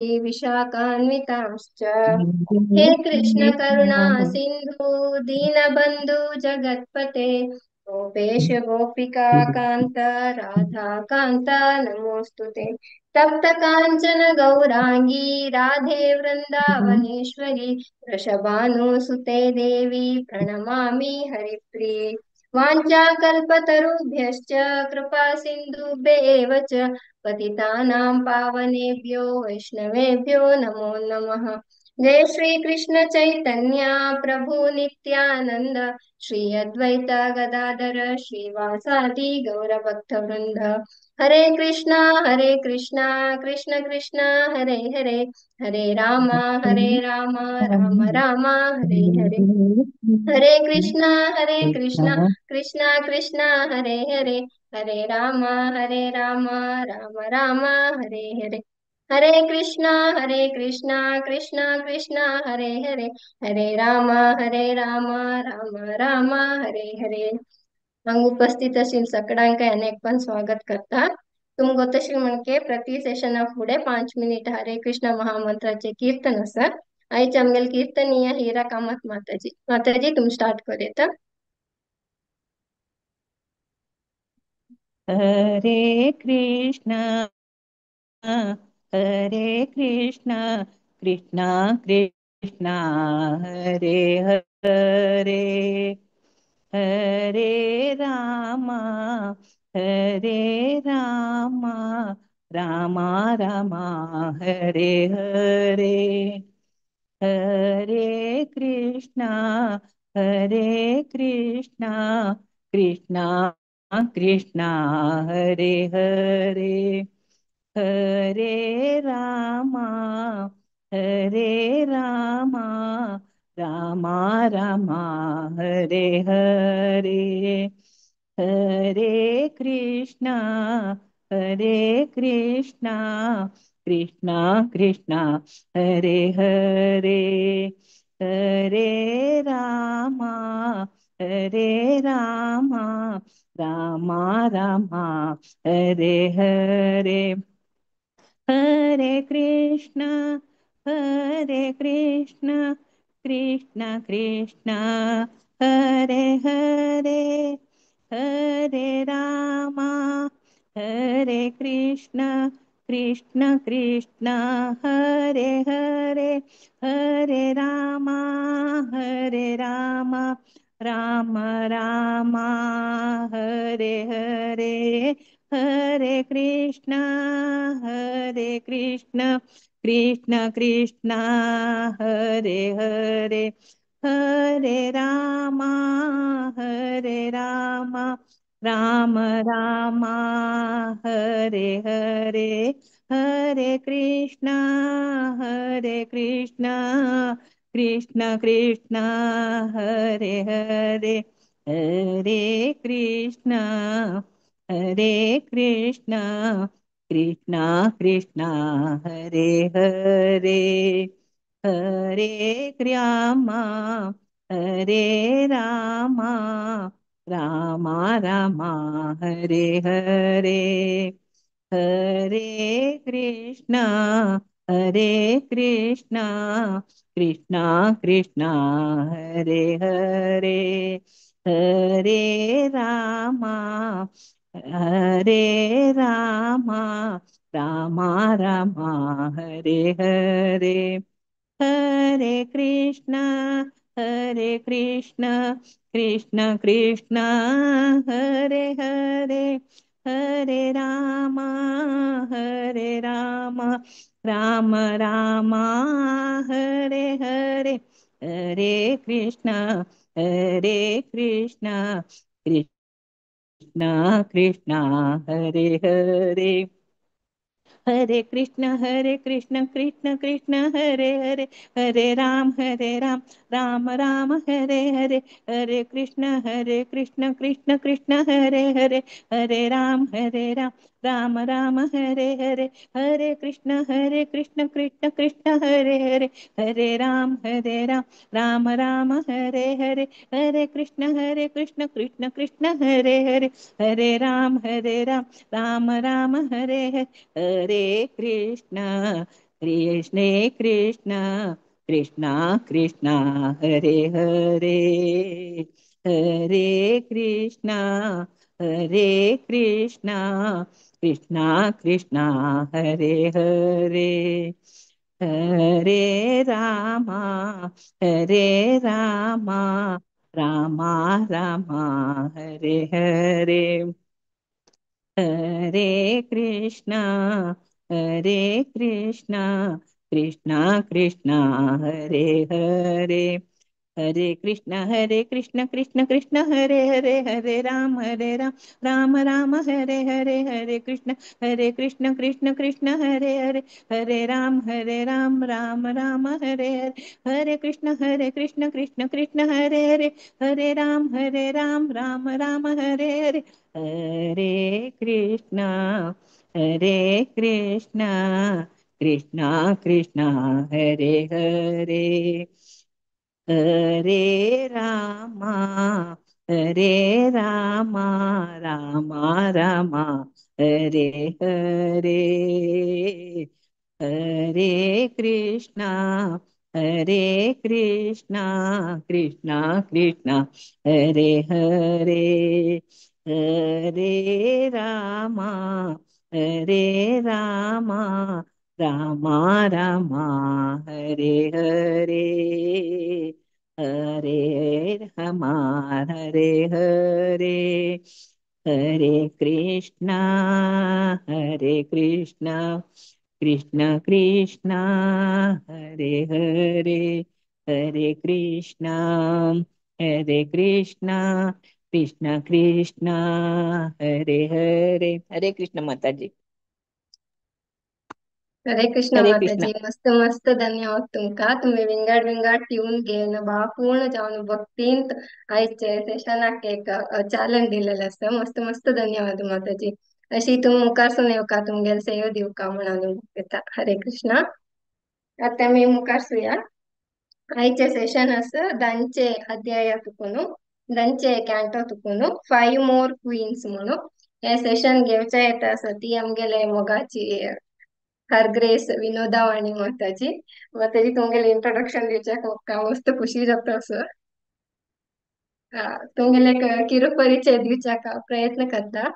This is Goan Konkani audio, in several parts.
विशाखान्वितांश्च। हे कृष्ण करुणा सिन्धु दीनबन्धु जगत्पते, गोपेश गोपिका कान्त राधा कान्त नमोऽस्तु ते। तप्त काञ्चन गौराङ्गी राधे वृन्दावनेश्वरी, वृषभानुसुते देवी प्रणमामि हरिप्रिये। वाञ्छाकल्पतरुभ्यश्च कृपा सिन्धुभ्येव च, पतितानां पावनेभ्यो वैष्णवेभ्यो नमो नमः। जय श्री कृष्ण चैतन्य प्रभु नित्यानंद, श्री अद्वैत गदाधर श्रीवासादि गौरभक्तवृंद। हरे कृष्णा हरे कृष्णा कृष्ण कृष्ण हरे हरे, हरे राम हरे राम राम राम हरे हरे। हरे कृष्णा हरे कृष्णा कृष्णा कृष्णा हरे हरे, हरे राम हरे राम राम राम हरे हरे। हरे कृष्णा हरे कृष्णा कृष्णा कृष्णा हरे हरे, हरे राम हरे राम राम राम हरे हरे। हांगा उपस्थित आशिल्ले सगळ्यांक अनेक पण स्वागत करता। तुमकां तशें म्हणके प्रति सेशना फुडें 5 मिनिट हरे कृष्ण महामंत्राचे कीर्तन आसा। आयज आमगेले कीर्तनीय हिरा कामत माताजी। माताजी तुम स्टार्ट करूं। हरे कृष्णा हरे कृष्णा कृष्णा कृष्णा हरे हरे, हरे रामा हरे रामा रामा रामा हरे हरे। हरे कृष्णा हरे कृष्णा कृष्णा कृष्णा हरे हरे, हरे रामा हरे रामा रामा रामा हरे हरे। हरे कृष्णा हरे कृष्णा कृष्णा कृष्णा हरे हरे, हरे रामा हरे रामा रामा रामा हरे हरे। हरे कृष्णा हरे कृष्णा कृष्णा कृष्णा हरे हरे, हरे रामा हरे कृष्णा कृष्ण कृष्ण हरे हरे, हरे रामा हरे रामा राम रामा हरे हरे। हरे कृष्णा हरे कृष्णा कृष्ण कृष्ण हरे हरे, हरे रामा हरे रामा राम रामा हरे हरे। हरे कृष्णा हरे कृष्णा कृष्ण कृष्ण हरे हरे, हरे कृष्णा हरे कृष्णा कृष्णा कृष्णा हरे हरे, हरे रामा हरे रामा रामा रामा हरे हरे। हरे कृष्णा हरे कृष्णा कृष्णा कृष्णा हरे हरे, हरे रामा हरे रामा रामा रामा हरे हरे। हरे कृष्णा हरे कृष्णा कृष्ण कृष्ण हरे हरे, हरे रामा हरे रामा राम रामा हरे हरे। हरे कृष्णा हरे कृष्णा कृष्णा कृष्णा हरे हरे, हरे कृष्ण हरे कृष्ण कृष्ण कृष्ण हरे हरे, हरे राम हरे राम राम राम हरे हरे। हरे कृष्ण हरे कृष्ण कृष्ण कृष्ण हरे हरे, हरे राम हरे राम राम राम हरे हरे। हरे कृष्ण हरे कृष्ण कृष्ण कृष्ण हरे हरे, हरे राम हरे राम राम राम हरे हरे। हरे कृष्ण हरे कृष्ण कृष्ण कृष्ण हरे हरे, हरे राम हरे राम राम राम हरे हरे। हरे कृष्ण कृष्ण कृष्ण कृष्ण कृष्ण हरे हरे, हरे कृष्ण हरे कृष्ण कृष्ण कृष्ण हरे हरे, हरे राम हरे राम राम राम हरे हरे, हरे कृष्ण हरे कृष्ण कृष्ण कृष्ण हरे हरे, हरे कृष्ण हरे कृष्ण कृष्ण कृष्ण हरे हरे, हरे राम हरे राम राम राम हरे हरे, हरे कृष्ण हरे कृष्ण कृष्ण कृष्ण हरे हरे, हरे राम हरे राम राम राम हरे हरे, हरे कृष्ण हरे कृष्ण कृष्ण कृष्ण हरे हरे, हरे राम हरे राम राम राम हरे हरे, हरे कृष्ण हरे कृष्ण कृष्ण कृष्ण हरे हरे, हरे राम हरे राम राम राम हरे हरे, हरे कृष्ण हरे कृष्ण कृष्ण कृष्ण हरे हरे, हरे राम हरे राम राम राम हरे हरे, हरे राम हरे हरे, हरे कृष्ण हरे कृष्ण कृष्ण कृष्ण हरे हरे, हरे कृष्ण हरे कृष्ण कृष्ण कृष्ण हरे हरे. हरे कृष्ण माताजी. हरे कृष्ण हरे माताजी, कृष्ण. मस्त मस्त धन्यवाद तुमका. तुम्ही विंगड विंगड ट्यून घेवन भावपूर्ण जावन भक्तींत आयचे सेशनाक एक चॅलेंज दिलेलें आसा. मस्त मस्त धन्यवाद माताजी. अशी तुम मुखारसून येवका, तुमगेले सेव दिवका म्हणून येता. हरे कृष्ण. आतां आमी मुखार सुया. आयचे सेशन आसा दांचे अध्याय तुकून, दांचे कॅन्टो तुकून 5 मोर क्वीन्स म्हणून. हे सेशन घेवच्या येता आसा ती आमगेले मोगाची हर ग्रेस विनोदावाणी माताजी. माताजी तुमगेले इंट्रोडक्शन दिवच्याक म्हाका मस्त खुशी जाता सर. तुमगेले किरु परिचय दिवच्याक हांव प्रयत्न करता.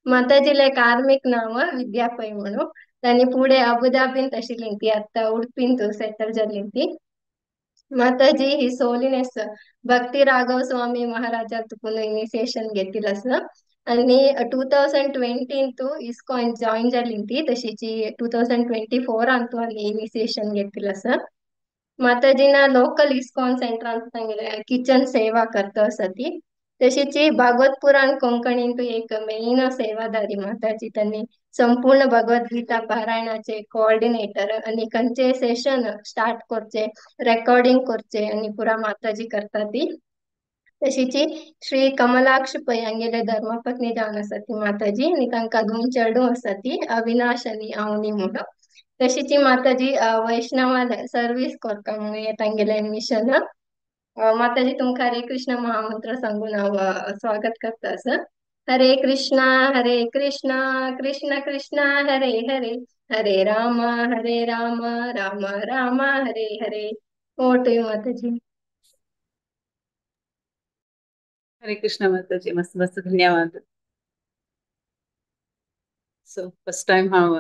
माताजीले कार्मिक नाम विद्या पै म्हणून. तांणी फुडें अबुधाबींत आशिल्ली ती आतां उडपींत सेटल जाल्ली ती. माताजी ही सोलिनेस भक्ती राघव स्वामी महाराजा तुकून इनिसिएशन घेतिल्लें आसा. आनी 2020 तू इस्कॉन जॉईन जाली ती, तशीची 2024 तू आनी इनिसिएशन घेतिल्लें आसा. माताजीना लोकल इस्कॉन सेंटरांत तांगेले किचन सेवा करता आसा ती. तशीची भागवत पुराण कोंकणींत एक मेन सेवादारी माताजी. तांणी संपूर्ण भगवद्गीता पारायणाचे कोऑर्डिनेटर आनी खंयचे सेशन स्टार्ट करचे, रेकॉर्डिंग करचे आनी पुरा माताजी करता ती. तशीची श्री कमलाक्ष पै हांगेले धर्मपत्नी जावन आसा ती माताजी. आनी तांकां 2 चेडूं आसा ती, अविनाश आनी अवनी म्हणून. तशीची माताजी वैष्णवाले सर्वीस करता म्हणून हें तांगेलें मिशन. माताजी तुमकां हरे कृष्ण महामंत्र सांगून हांव स्वागत करता सर. Hare Krishna Hare Krishna Krishna Krishna Hare Hare, Hare Ram Hare Ram Ram Ram Hare Hare. Over to you Mataji. Hare Krishna Mataji, मस्त मस्त धन्यवाद. सो फर्स्ट टाइम हांव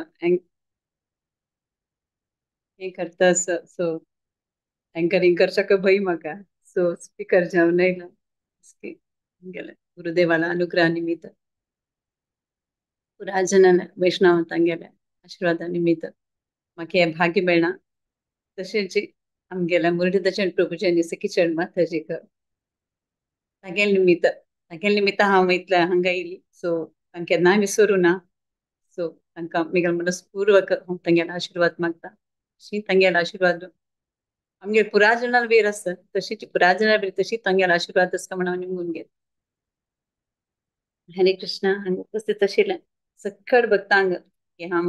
हें करता, सो एंकरींग करच्याक भंय म्हाका, सो स्पीकर जावन येयला गेले गुरुदेवाला अनुग्रह निमित्त, पुराजनान वैष्णव तांगेल्या आशिर्वादा निमित्त म्हाका हें भाग्य मेळ्ळां. तशेंच आमगेल्या मुरलीधर प्रभुजी सखीचरण माताजीक तागेले निमित्त हांव इतलें हांगा येयली. सो तांकां केन्नाय विसरूं ना. सो तांकां म्हगेलो मनस्पूर्वक हांव तांगेलो आशिर्वाद मागता. अशी तांगेलो आशिर्वाद आमगेर पुराजनाल वेर आसता, तशीच पुराजनाल वेर तशी तांगेलो आशिर्वाद आसता म्हणून हांव निमगून घेता. हरे कृष्णा. हांगा उपस्थित आशिल्लें सकळ भक्तांक की हांव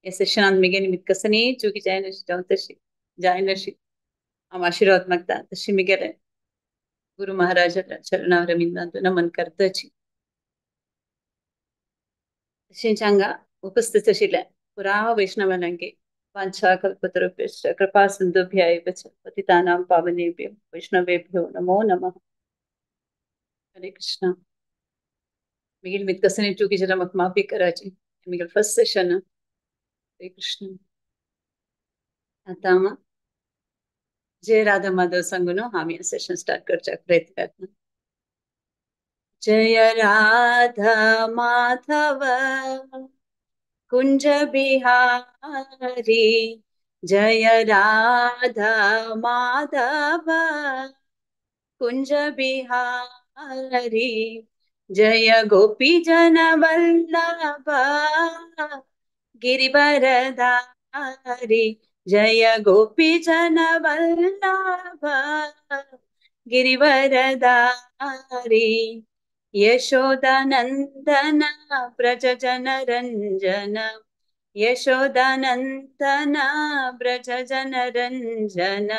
हे सेशनांत म्हगे निमित्त कसलीय चुकी जायनाशी जावं तशी जायनाशी हांव आशिर्वाद मागता. तशी म्हगेले गुरु महाराजाच्या चरणावर रविंद्रांत नमन करताची. तशेंच हांगा उपस्थित आशिल्ले पुरा वैष्णवांक वाञ्छाकल्पतरुभ्यश्च कृपा सिन्धुभ्य एव च पतितानां पावनेभ्यो वैष्णवेभ्यो नमो नमः। हरे कृष्णा। मिगिल मितकसने चुकी जरा मक माफी कराची। मिगिल फर्स्ट सेशन। हरे कृष्ण। आतां जय राधा माधव सांगून आमी सेशन स्टार्ट करच्याक प्रयत्न करता। जय राधा माधव कुंज बिहारी, जय राधा माधव कुंज बिहारी, जय गोपी जन वल्लभ गिरिवरधारी, जय गोपी जन वल्लभ गिरिवरधारी, यशोदानंदन ब्रज जन रंजन, यशोदानंदन ब्रज जन रंजन,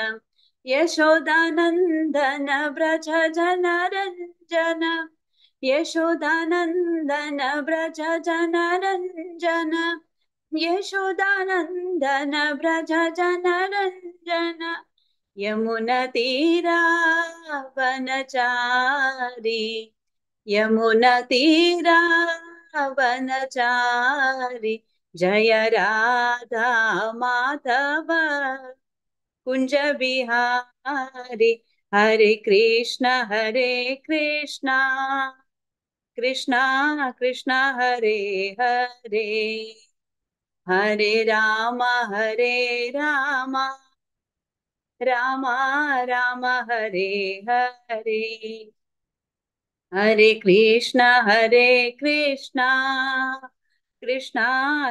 यशोदानंदन ब्रज जन रंजन, यशोदानंदन ब्रज जन रंजन, यशोदानंदन ब्रज जन रंजन, यमुना तीरा वनचारी, यमुना तीरा वनचारी, जय राधा माधव कुंज बिहारी। हरे कृष्णा कृष्णा कृष्णा हरे हरे, हरे राम राम राम हरे हरे, हरे कृष्णा कृष्णा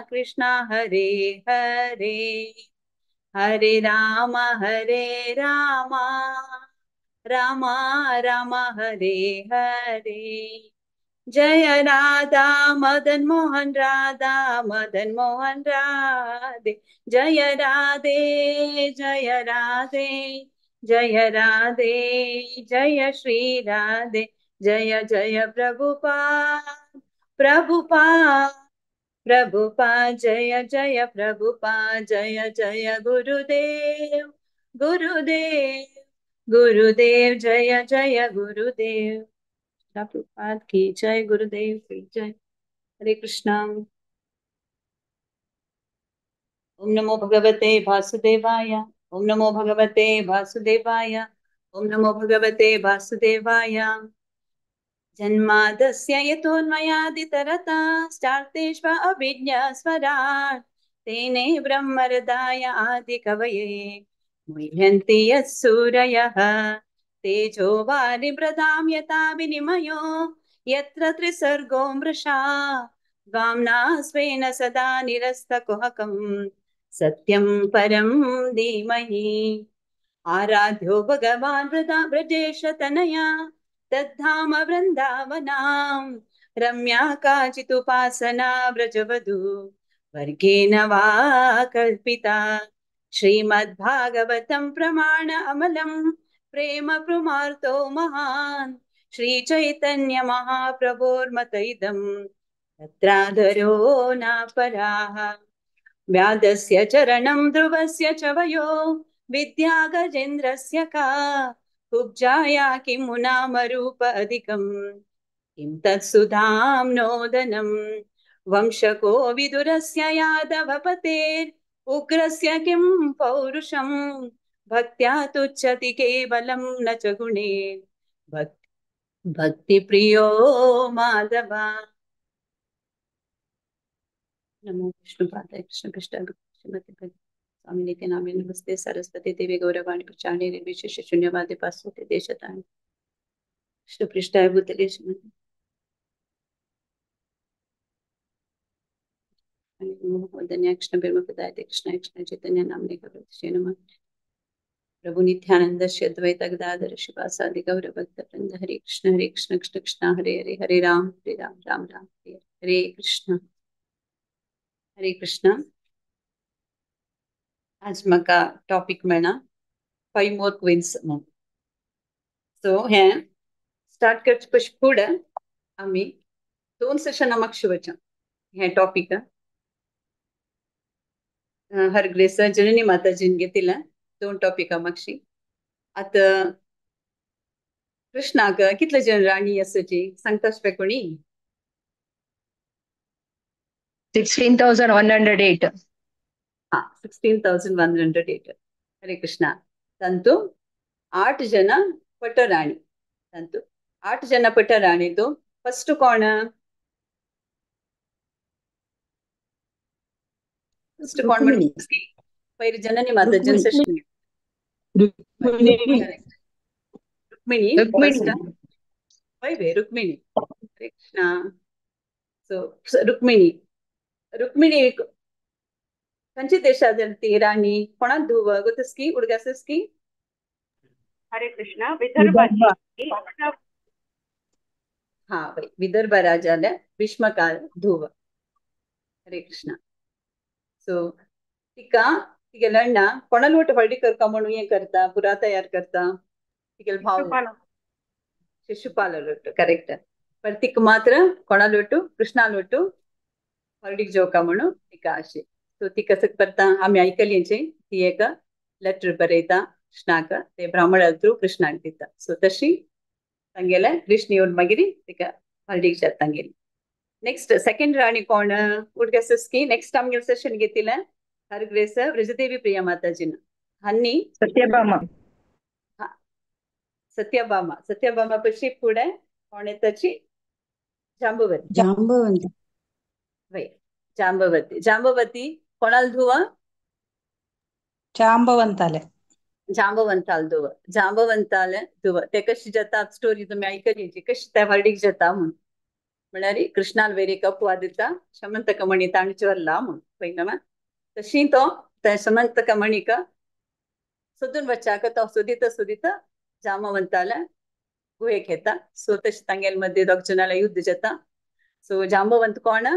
कृष्णा हरे हरे, हरे राम राम राम हरे हरे। जय राधा मदन मोहन, राधा मदन मोहन राधे, जय राधे जय राधे जय राधे जय श्री राधे, जय जय प्रभुपाद प्रभुपाद प्रभुपाद, जय जय प्रभुपाद, जय जय गुरुदेव गुरुदेव गुरुदेव, जय जय गुरुदेव। प्रभुपाद की जय, गुरुदेव की जय। हरे कृष्णा। ओम नमो भगवते वासुदेवाय, ओम नमो भगवते वासुदेवाय, ओम नमो भगवते वासुदेवाय। जन्मादस्य यतोऽन्वयादितरतश्चार्थेष्व अभिज्ञस्वराट् तेने ब्रह्महृदाय आदिकवये मुह्यन्ति यत्सूरयः। तेजो वारिभृतां यथा विनिमयो यत्र त्रिसर्गो मृषा वाम्ना स्वेन सदा निरस्तकुहकं सत्यं परं धीमहि। आराध्यो भगवान् व्रजेश तनया तद्धाम वृन्दावनां रम्या काचिदुपासना व्रजवधू वर्गेण वा कल्पिता। श्रीमद्भागवतं प्रमाण अमलं प्रेम प्रमार्तो महान् श्री चैतन्य महाप्रभोर्मतैदं तत्राधरो नापराः। व्याधस्य चरणं ध्रुवस्य च वयो विद्या गजेन्द्रस्य का कुब्जाया किं नामरूप अधिकं किं तत्सुधाम्नोदनं। वंशको विदुरस्य यादवपतेर् उग्रस्य किं पौरुषं भक्त्या तुच्छति केवलं न च गुणे भक्तिप्रियो माधव। नमो विष्णुपादाय कृष्णपृष्ठाय श्रीमते स्वामी नित्यानंद नमस्ते सरस्वती देवी गौरवाणी प्रचारिणे निर्विशेष शून्यवादी पाश्चात्य देशताय कृष्णपृष्ठाय भूतले श्रीमते कृष्ण प्रेम प्रदाय कृष्ण कृष्ण चैतन्य नामने नमः। प्रभु नित्यानंद श्री अद्वैत गदाधर शिवासादि गौर भक्त वृंद। हरे कृष्ण कृष्ण कृष्ण हरे हरे, हरे राम राम राम हरे हरे कृष्ण हरे कृष्ण। आज म्हाका टॉपिक मेळना 5 मोर क्वीन्स म्हणून। सो हे स्टार्ट करचे पयलीं फुडें आमी 2 सेशनां म्हाका शिवचें हें टॉपिक। हर ग्रेस जननी माताजीन घेतिला दोन टॉपिका मागशी. आतां कृष्णाक कितले जण राणी आसाची सांगताश पे कोणी? 16,108. हा, 16,108. हरे कृष्णा. तांतू 8 जण पटराणी. तांतू 8 जण पटराणी तो फर्स्ट कोण? फर्स्ट कोण म्हणून पयर जननी माता जन रुक्मिणी. रुक्मिणी. रुक्मिणी. वय रुक्मिणी. हरे कृष्णा. सो रुक्मिणी, रुक्मिणी खंयच्या देशात ती राणी? कोणाक धुव गोतस्की उडगासस्की? हरे कृष्णा. विदर्भाची. हा बाई, विदर्भ राजाला भीष्मकाल धुव. हरे कृष्णा. सो तिका तिगेले अण्णा कोणाला वट हळदी करका म्हणून हे करता, पुरा तयार करता तिगेले भाव शिशुपाल लोटू. करेक्ट. पण तिका मात्र कोणा लोटू? कृष्णा लोटू हळदीक जेवका म्हणून तिका अशी. सो ती कसं करता आमी आयकली ती एक लेटर बरयता कृष्णाक, ते ब्राह्मणा थ्रू कृष्णाक दिता. सो तशी तांगेले कृष्ण येवन मागीर तिका हळदीक जाता तांगेली. नेक्स्ट सेकंड राणी कोण उडगासस्की? नेक्स्ट आमगेले सेशन घेतिले हर ग्रेस व्रजदेवी प्रिया माताजीन हन्नी सत्यभामा. सत्यभामा. सत्यभामा पशी फुडें कोण येताची? जांबवती. जांबवंती. वय जांबवती. जांबवती कोणाला धुवा? जांबवंताले. जांबवंताल धुव. जांबवंताले धुव. ते कशी जाता स्टोरी तुमी आयकली कशी त्या हळदीक जाता म्हूण. म्हळ्यार कृष्णाल वयर एक अपवाद दिता शमंतक मणी ताणें चोरला म्हूण पयलो. तशी तो त्या शमंतक मणीक सोदून वचाक तो सोदिता सोदिता जांबवंताले गुहेक येता. सो तशें तांगेले मदीं दोग जणांले युद्ध जाता. सो जांबवंत कोण?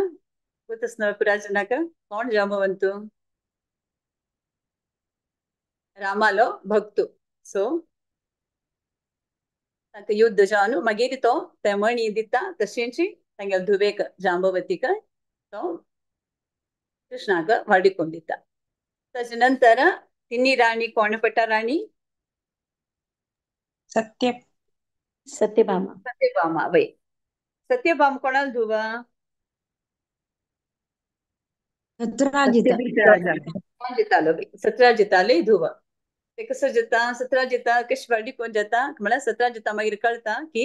गोतस पुराजनाक कोण जांबवंत? रामालो भक्त. सो तांकां युद्ध जावन मागीर तो ते मणी दिता तशेंच तांगेले धुवेक जांबवतीक तो कृष्णाक व्हडीकोन दिता. ताजे नंतर तिन्ही राणी कोण पट्टा राणी? सत्य सत्यभामा. सत्यभामा वय. सत्यभामा कोणाला धुवा? सत्राजिता. सत्राजितालो. सत्राजिताले धुवा. ते कसं जाता? सत्राजिता कशी व्हडली कोण जाता म्हळ्यार सत्राजिता मागीर कळटा की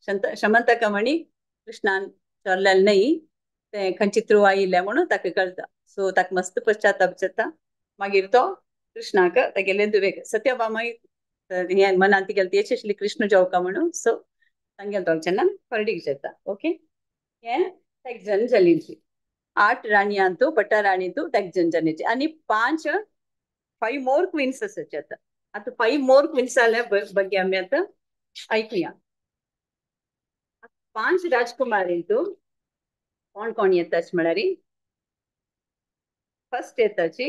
शमंतक मणी कृष्णान चोरलेलें न्हय, ते खंयची थ्रू आयिल्लें म्हणून ताका कळटा. सो ताका मस्त पश्चाताप जाता. मागीर तो कृष्णाक तागेले धुवेक सत्यभामा हें मनांत तिगेले तेच आशिल्ली कृष्ण जेवका म्हणून. सो तांगेले दोग जाणां हळदीक जाता. ओके, हें एक जण जालींची 8 राणयांतू पट्टा राणींतू एक जण जालींची आनी 5 मोर क्विन्स आसाची. आतां आतां 5 मोर क्विन्स जाल्यार बघया आमी आतां आयकुया. 5 राजकुमारींतू कोण कोण येताच म्हळ्यार first येताची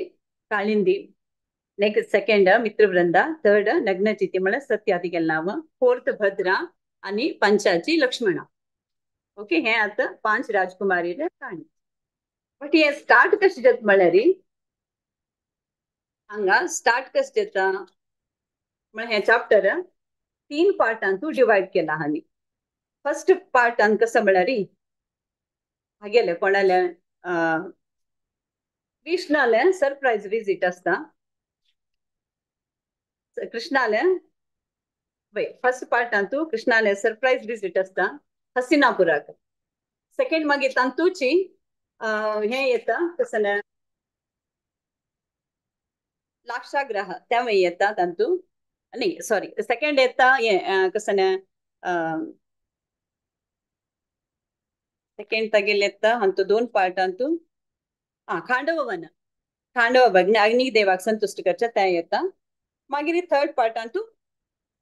Kalindi, next second Mitravinda, third Nagnajiti म्हळ्यार सत्या तिगेलें नांव, फोर्थ भद्रा आनी पंचाची लक्ष्मणा. ओके, हें आतां 5 राजकुमारीले काणी. बट हें स्टार्ट कशें जाता म्हळ्यार हांगा स्टार्ट कशें जाता म्हळ्यार हें चॅप्टर 3 पार्टांतू डिवायड केला आमी. फर्स्ट पार्टान कसं म्हळ्यार हागेले कोणाले कृष्णाले सरप्रायज विजीट आसता. कृष्णाले वय फर्स्ट पार्टांतू कृष्णाले सरप्रायज विजीट आसता हस्तिनापुराक. सेकंड मागीर तांतूची हें येता कसं लाक्षाग्रह त्यामुळे येता तांतू न्ही सॉरी सेकंड येता हें कसं सेकंड तागेले येता हांतू 2 पार्टांतू खांडववन खांडव अग्निदेवाक संतुश्ट करचे तें येता. मागीर थर्ड पार्टांतू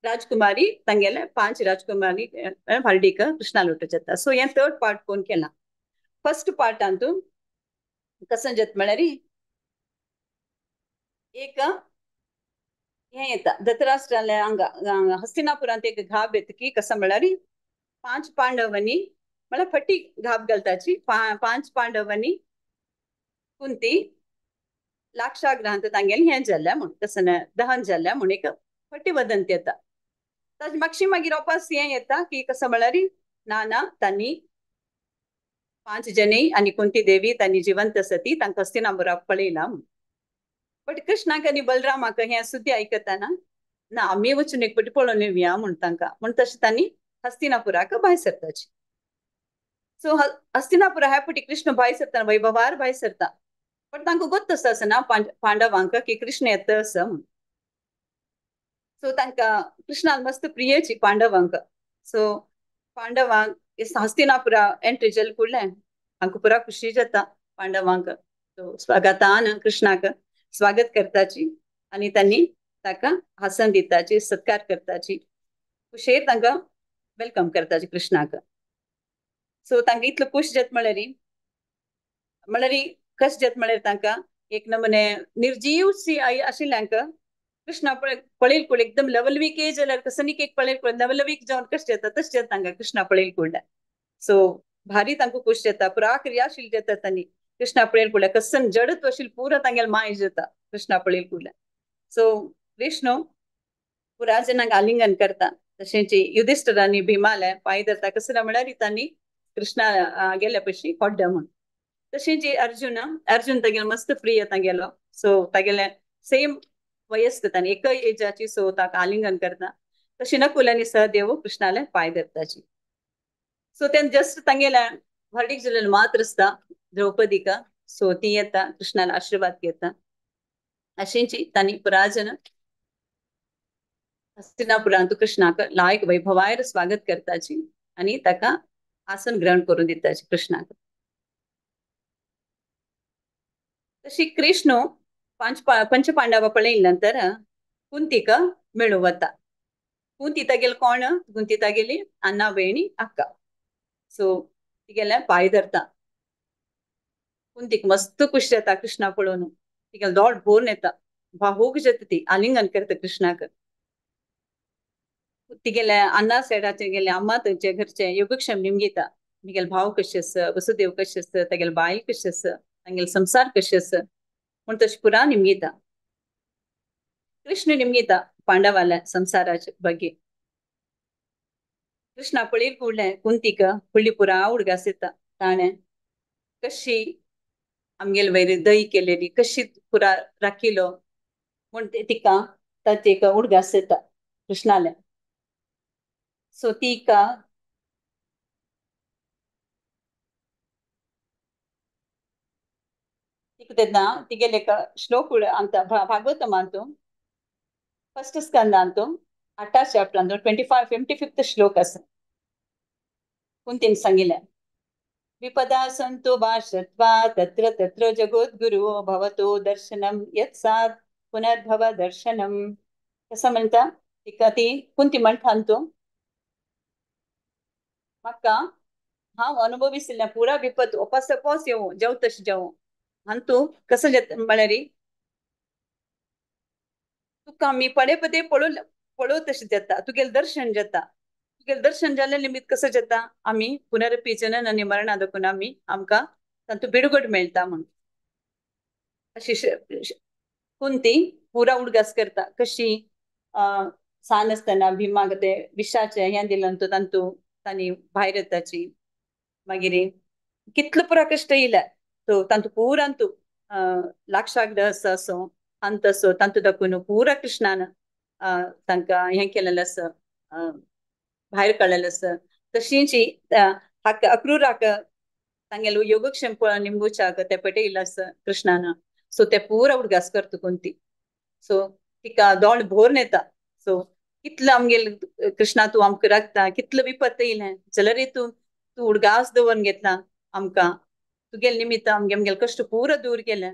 राजकुमारी तांगेले 5 राजकुमारी हळदीक कृष्णा लोट जाता. सो हें थर्ड पार्ट कोण केला. फर्स्ट पार्टांतू कसं जाता म्हळ्यार एक हें येता धृतराष्ट्राले हांगा हस्तिनापुरांत एक घाब येता की कसं म्हळ्यार 5 पांडवांनी म्हळ्यार फटी घाब घालताची 5 पांडवांनी कुंती लाक्षाग्रहांत तांगेलें हें जाल्लें म्हूण कसं दहन जाल्लें म्हूण एक फटी वदंती येता. ताजे मागशी मागीर वापस हें येता की कसं म्हळ्यार ना ना तांणी 5 जनी आनी कुंती देवी तांणी जिवंत आसा ती तांकां हस्तिनापुराक पळयला म्हूण. बट कृष्णाक आनी बलरामाक हें सुद्दां आयकतना ना आमी वचून एक पटी पळोवन येवया म्हूण तांकां म्हूण तशें तांणी हस्तिनापुराक भायर सरताची. सो हस्तिनापुरा ह्या पटी कृष्ण भायर सरता वैभवार भायर सरता पण तांकां गोत्त आसा आसना पांडवांक की कृष्ण येता आसा म्हूण. सो तांकां कृष्णान मस्त प्रियची पांडवांक. सो पांडवांक हस्तिनापुरा एंट्री जाले कुडलें हांकां पुरा खुशी जाता पांडवांक. सो स्वागतान कृष्णाक स्वागत करताची आनी तांणी ताका हासन दिताची सत्कार करताची खुशेर तांकां welcome करताची कृष्णाक. सो तांकां इतलो खुश जाता म्हळ्यार म्हळ्यार कशें जाता म्हळ्यार तांकां एक नमुने निर्जीव सी आशिल्ल्यांक कृष्णा पळयल कुडलें एकदम लवलवीक जाल्यार कसनीक एक पळयल कुडलें लवलवीक जावन कशें जाता तशें जाता तांकां कृष्णा पळयल कुडलें. सो भारी तांकां खुश जाता पुरा क्रियाशील जाता तांणी कृष्णा पळयल कुडलें कसन जडत्व आशिल्लें पुरा तांगेलें माय जाता कृष्णा पळयल कुडलें. सो विष्णु पुरा जनांक आलिंगन करता तशेंच युधिष्ठिरांनी भीमाले पांय धरता कसं म्हळ्यार तांणी कृष्णा गेल्या पशी कोड्ड्या म्हूण. तशेंच अर्जुन अर्जुन तागेलो मस्त प्रिय तागेलो. सो तागेले सेम वयस्क तांणी एकय एजाची सो ताका आलिंगन करता. तशें नकुल आनी सहदेव कृष्णाले पांय धरताची. सो तेन्ना जस्ट तांगेल्या व्हडीक जालेलें मात्र आसता द्रौपदीका. सो ती येता कृष्णाला आशिर्वाद घेता. अशेंच तांणी पुराजन हस्तिनापुरांत कृष्णाक लायक वैभवायर स्वागत करताची आनी ताका आसन ग्रहण करून दिताची कृष्णाक. तशी कृष्ण पंच पांडवा पळयल्या नंतर कुंतीक मेळूं वता. कुंती तागेली कोण? कुंती तागेली अण्णा भयणी अक्का. सो तिगेले पांय धरता. कुंतीक मस्त खुश जाता कृष्णा पळोवन तिगेले दोड भरून येता भावूक जाता ती आलिंगन करता कृष्णाक. तिगेले अण्णा सायडाचे गेले अम्मा थंयचे घरचे योगक्षेम निमगिता मिगेले भाव कशे आसा वसुदेव कशे आसा तागेले बायल कशे आसा तांगेले संसार कशे आसा म्हूण तशें पुरा निमगिता. कृष्ण निमगिता पांडवाल्या संसाराचे बगे. कृष्णा पळयल कुडलें कुंतीक फुडली पुरा उडगास येता ताणें कशी आमगेले वयर दही केलेली कशी पुरा राखिलो म्हूण तिका ताचे एक उडगास येता कृष्णाले. सो तिका तेन्ना तिगेले एक श्लोक अंत भागवतमांतु फर्स्ट स्कंदांतु 8 चॅप्टरांतु 25 श्लोक आसा. कुंतीन सांगिल्लें विपदा संतु भाषत्वा तत्र तत्र जगद्गुरु भवतो दर्शनम यत् पुनर्भव दर्शनम. कसं म्हणटा तिका ती कुंती म्हणटा तूं म्हाका हांव अनुभविसलें पुरा विपद ओपास ओपास येवं जेव तशें जेवं आनी तूं कसं जाता म्हळ्यार तुका आमी पडे पदे पळोव तशें जाता तुगेलें दर्शन जाता तुगेलें दर्शन जालें निमित्त कसं जाता आमी पुनरपी जनन आनी मरणा दाखोवन आमी आमकां तातूंत बिडगोट मेळटा म्हूण. अशी कुंती पुरा उडगास करता कशी सान आसतना भीमाक ते विशाचें हें दिलें तातूंत तांणी भायर येताची मागीर कितलो पुरा कश्ट येयले तो तातूंत पुरा तूं लाक्षाग्रह असो अंत असो तातूंत दाखोवन पुरा कृष्णान तांकां हें केलेलें आसा भायर काडलेलें आसा. तशींच हाका अक्रुराक तांगेलो योगक्षेम पळोवन निमगुच्याक ते पेटयिल्लें आसा कृष्णान. सो ते पुरा उडगास करता कुंती. सो तिका दोळ भरून येता. सो कितलो आमगेले कृष्णा तूं आमकां राखता कितलो विपत्त येयलें जाल्यार तूं तूं उडगास दवरून घेतला आमकां तुगेले निमित्त आमगे आमगेले कश्ट पुरा दूर केले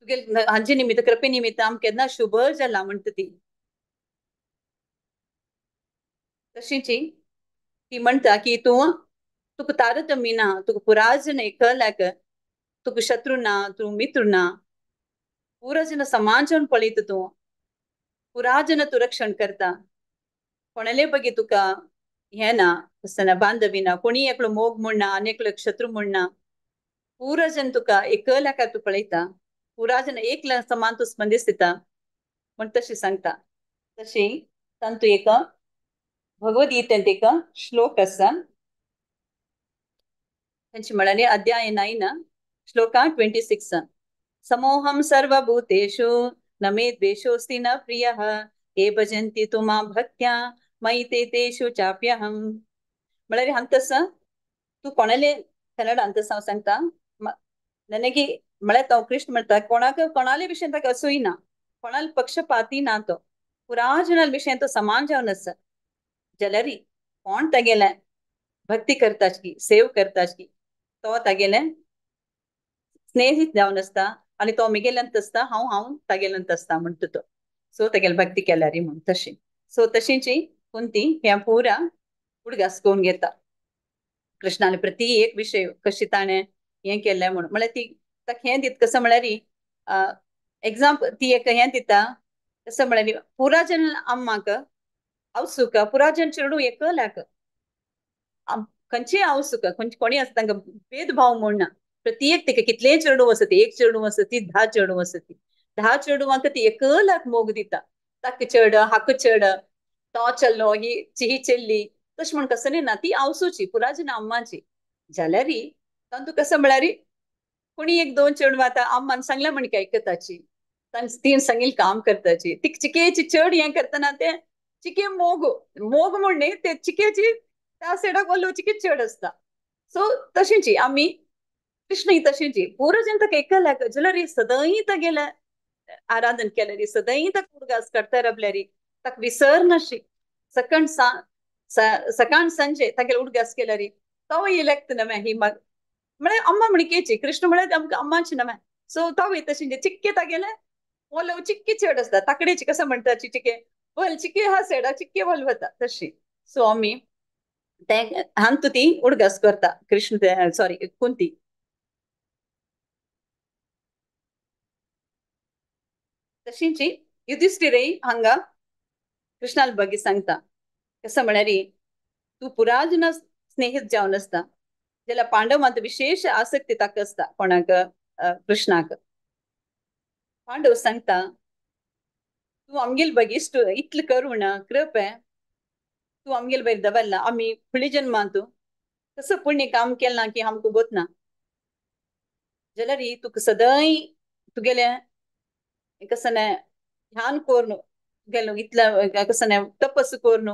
तुगेले हांचे निमित्त कृपे निमित्त आमकां केन्ना शुभ जाला म्हणटा ती. तशीच ती म्हणटा की तूं तुका तारतम्य ना तुका पुराजन एकल्याक तुका शत्रू ना तूं मित्र ना पुरा जन समान जावन पळयता तूं पुरा जन तूं रक्षण करता कोणाले बगे तुका हें ना आसतना बांधवी ना कोणी एकलो मोग म्हणना आनी एकलो शत्रू म्हणना पुरा जन तुका एकल्याका तूं पळयता, पुरा जन एक समान तूं स्पंदीस दिता म्हण तशी सांगता. तशी तांतू एक भगवद्गीतेंत एक श्लोक आसा, तांची म्हळ्यार अध्याय 9 श्लोका 26. समोहम सर्वभूतेषु न मे द्वेषोऽस्ति न प्रियः ये भजन्ति तु मां भक्त्या मयि ते तेषु चाप्यहं. म्हळ्यार हांगा तूं कोणाले कन्नड हांगा हांव सांगता ನನಗೆ म्हळ्यार तो कृष्ण म्हणटा कोणाक कोणाले विशयान ताका असूय ना, कोणाले पक्षपाती ना, तो पुरा जनाल विशयान तो समान जावन आसा. जाल्यार कोण तागेले भक्ती करताची सेव करताची तो तागेले स्नेहित जावन आसता आनी तो मिगेल्यांत आसता, हांव हांव तागेल्यांत आसता म्हणटा तो. सो तागेले भक्ती केल्यार म्हूण तशी. सो तशींची कुंती ह्या पुरा उडगास करून घेता कृष्णाने प्रति एक विशय कशी ताणें हें केलें म्हणून. म्हळ्यार ती ताका हें दिता कसो म्हळ्यार एग्जाम्पल ती एक हें दिता कसो म्हळ्यार पुरा जन अम्माक आवसूक पुरा जन चेडूं एकल्याक खंयचेय आवसूक खंयचे कोणी आसता तांकां भेदभाव म्हूण ना. प्रत्येक तिका कितलेय चेडूं आसत, एक चेडूं आसत ती 10 चेडूं आसत, ती 10 चेडवांक ती एकल्याक मोग दिता. ताका चेड हाका चेड तो चल्लो ही ही चेल्ली तशें म्हण कसं ना, ती आवसूची पुरा जन अम्माची. जाल्यार तांतू कसं म्हळ्यार कोणी एक 2 चेडवां आतां अम्मान सांगलें म्हण आयकताची, तीन सांगील काम करताची, ती चिकेची चड हें करतना ते चिके मोग मोग म्हण न्ही ते चिकेची त्या सायडाक वल्लो चिके चड आसता. सो तशींची आमी कृष्ण ही तशींची पुरो जन ताका एकल्याक जाल्यार सदांय तागेलें आराधन केल्यार सदांय ताका उडगास काडटा रावल्यार ताका विसरनाशी सकाळ सकाळ सांजे तागेले उडगास केल्यार तो येयलेक नवें ही म्हळ्यार अम्मा म्हणकेची कृष्ण म्हळ्यार आमकां अम्माची नवें. सो तो तशें चिक्के तागेले ओलव चिक्के चड आसता ताकडेची कसं म्हणटा चिके वल चिके हा सायडा चिक्के वल वता तशी. सो आमी ते हांतू ती उडगास करता कृष्ण सॉरी कुंती. तशींची युधिष्ठिरय हांगा कृष्णाल बगी सांगता कसं म्हळ्यार तूं पुरा जन स्नेहित जावन आसता जाल्यार पांडवांत विशेष आसक्ती ताका आसता कोणाक कृष्णाक. पांडव सांगता तूं आमगेल बगी इतलें करुणा कृपे तूं आमगेल बरी दवरला, आमी फुडले जन्मांत कसो पुण्य काम केलां की आमकां गोत ना, जाल्यार तुका सदांय तुगेलें कसं ध्यान करून तुगेलो इतलें कसं तपस करून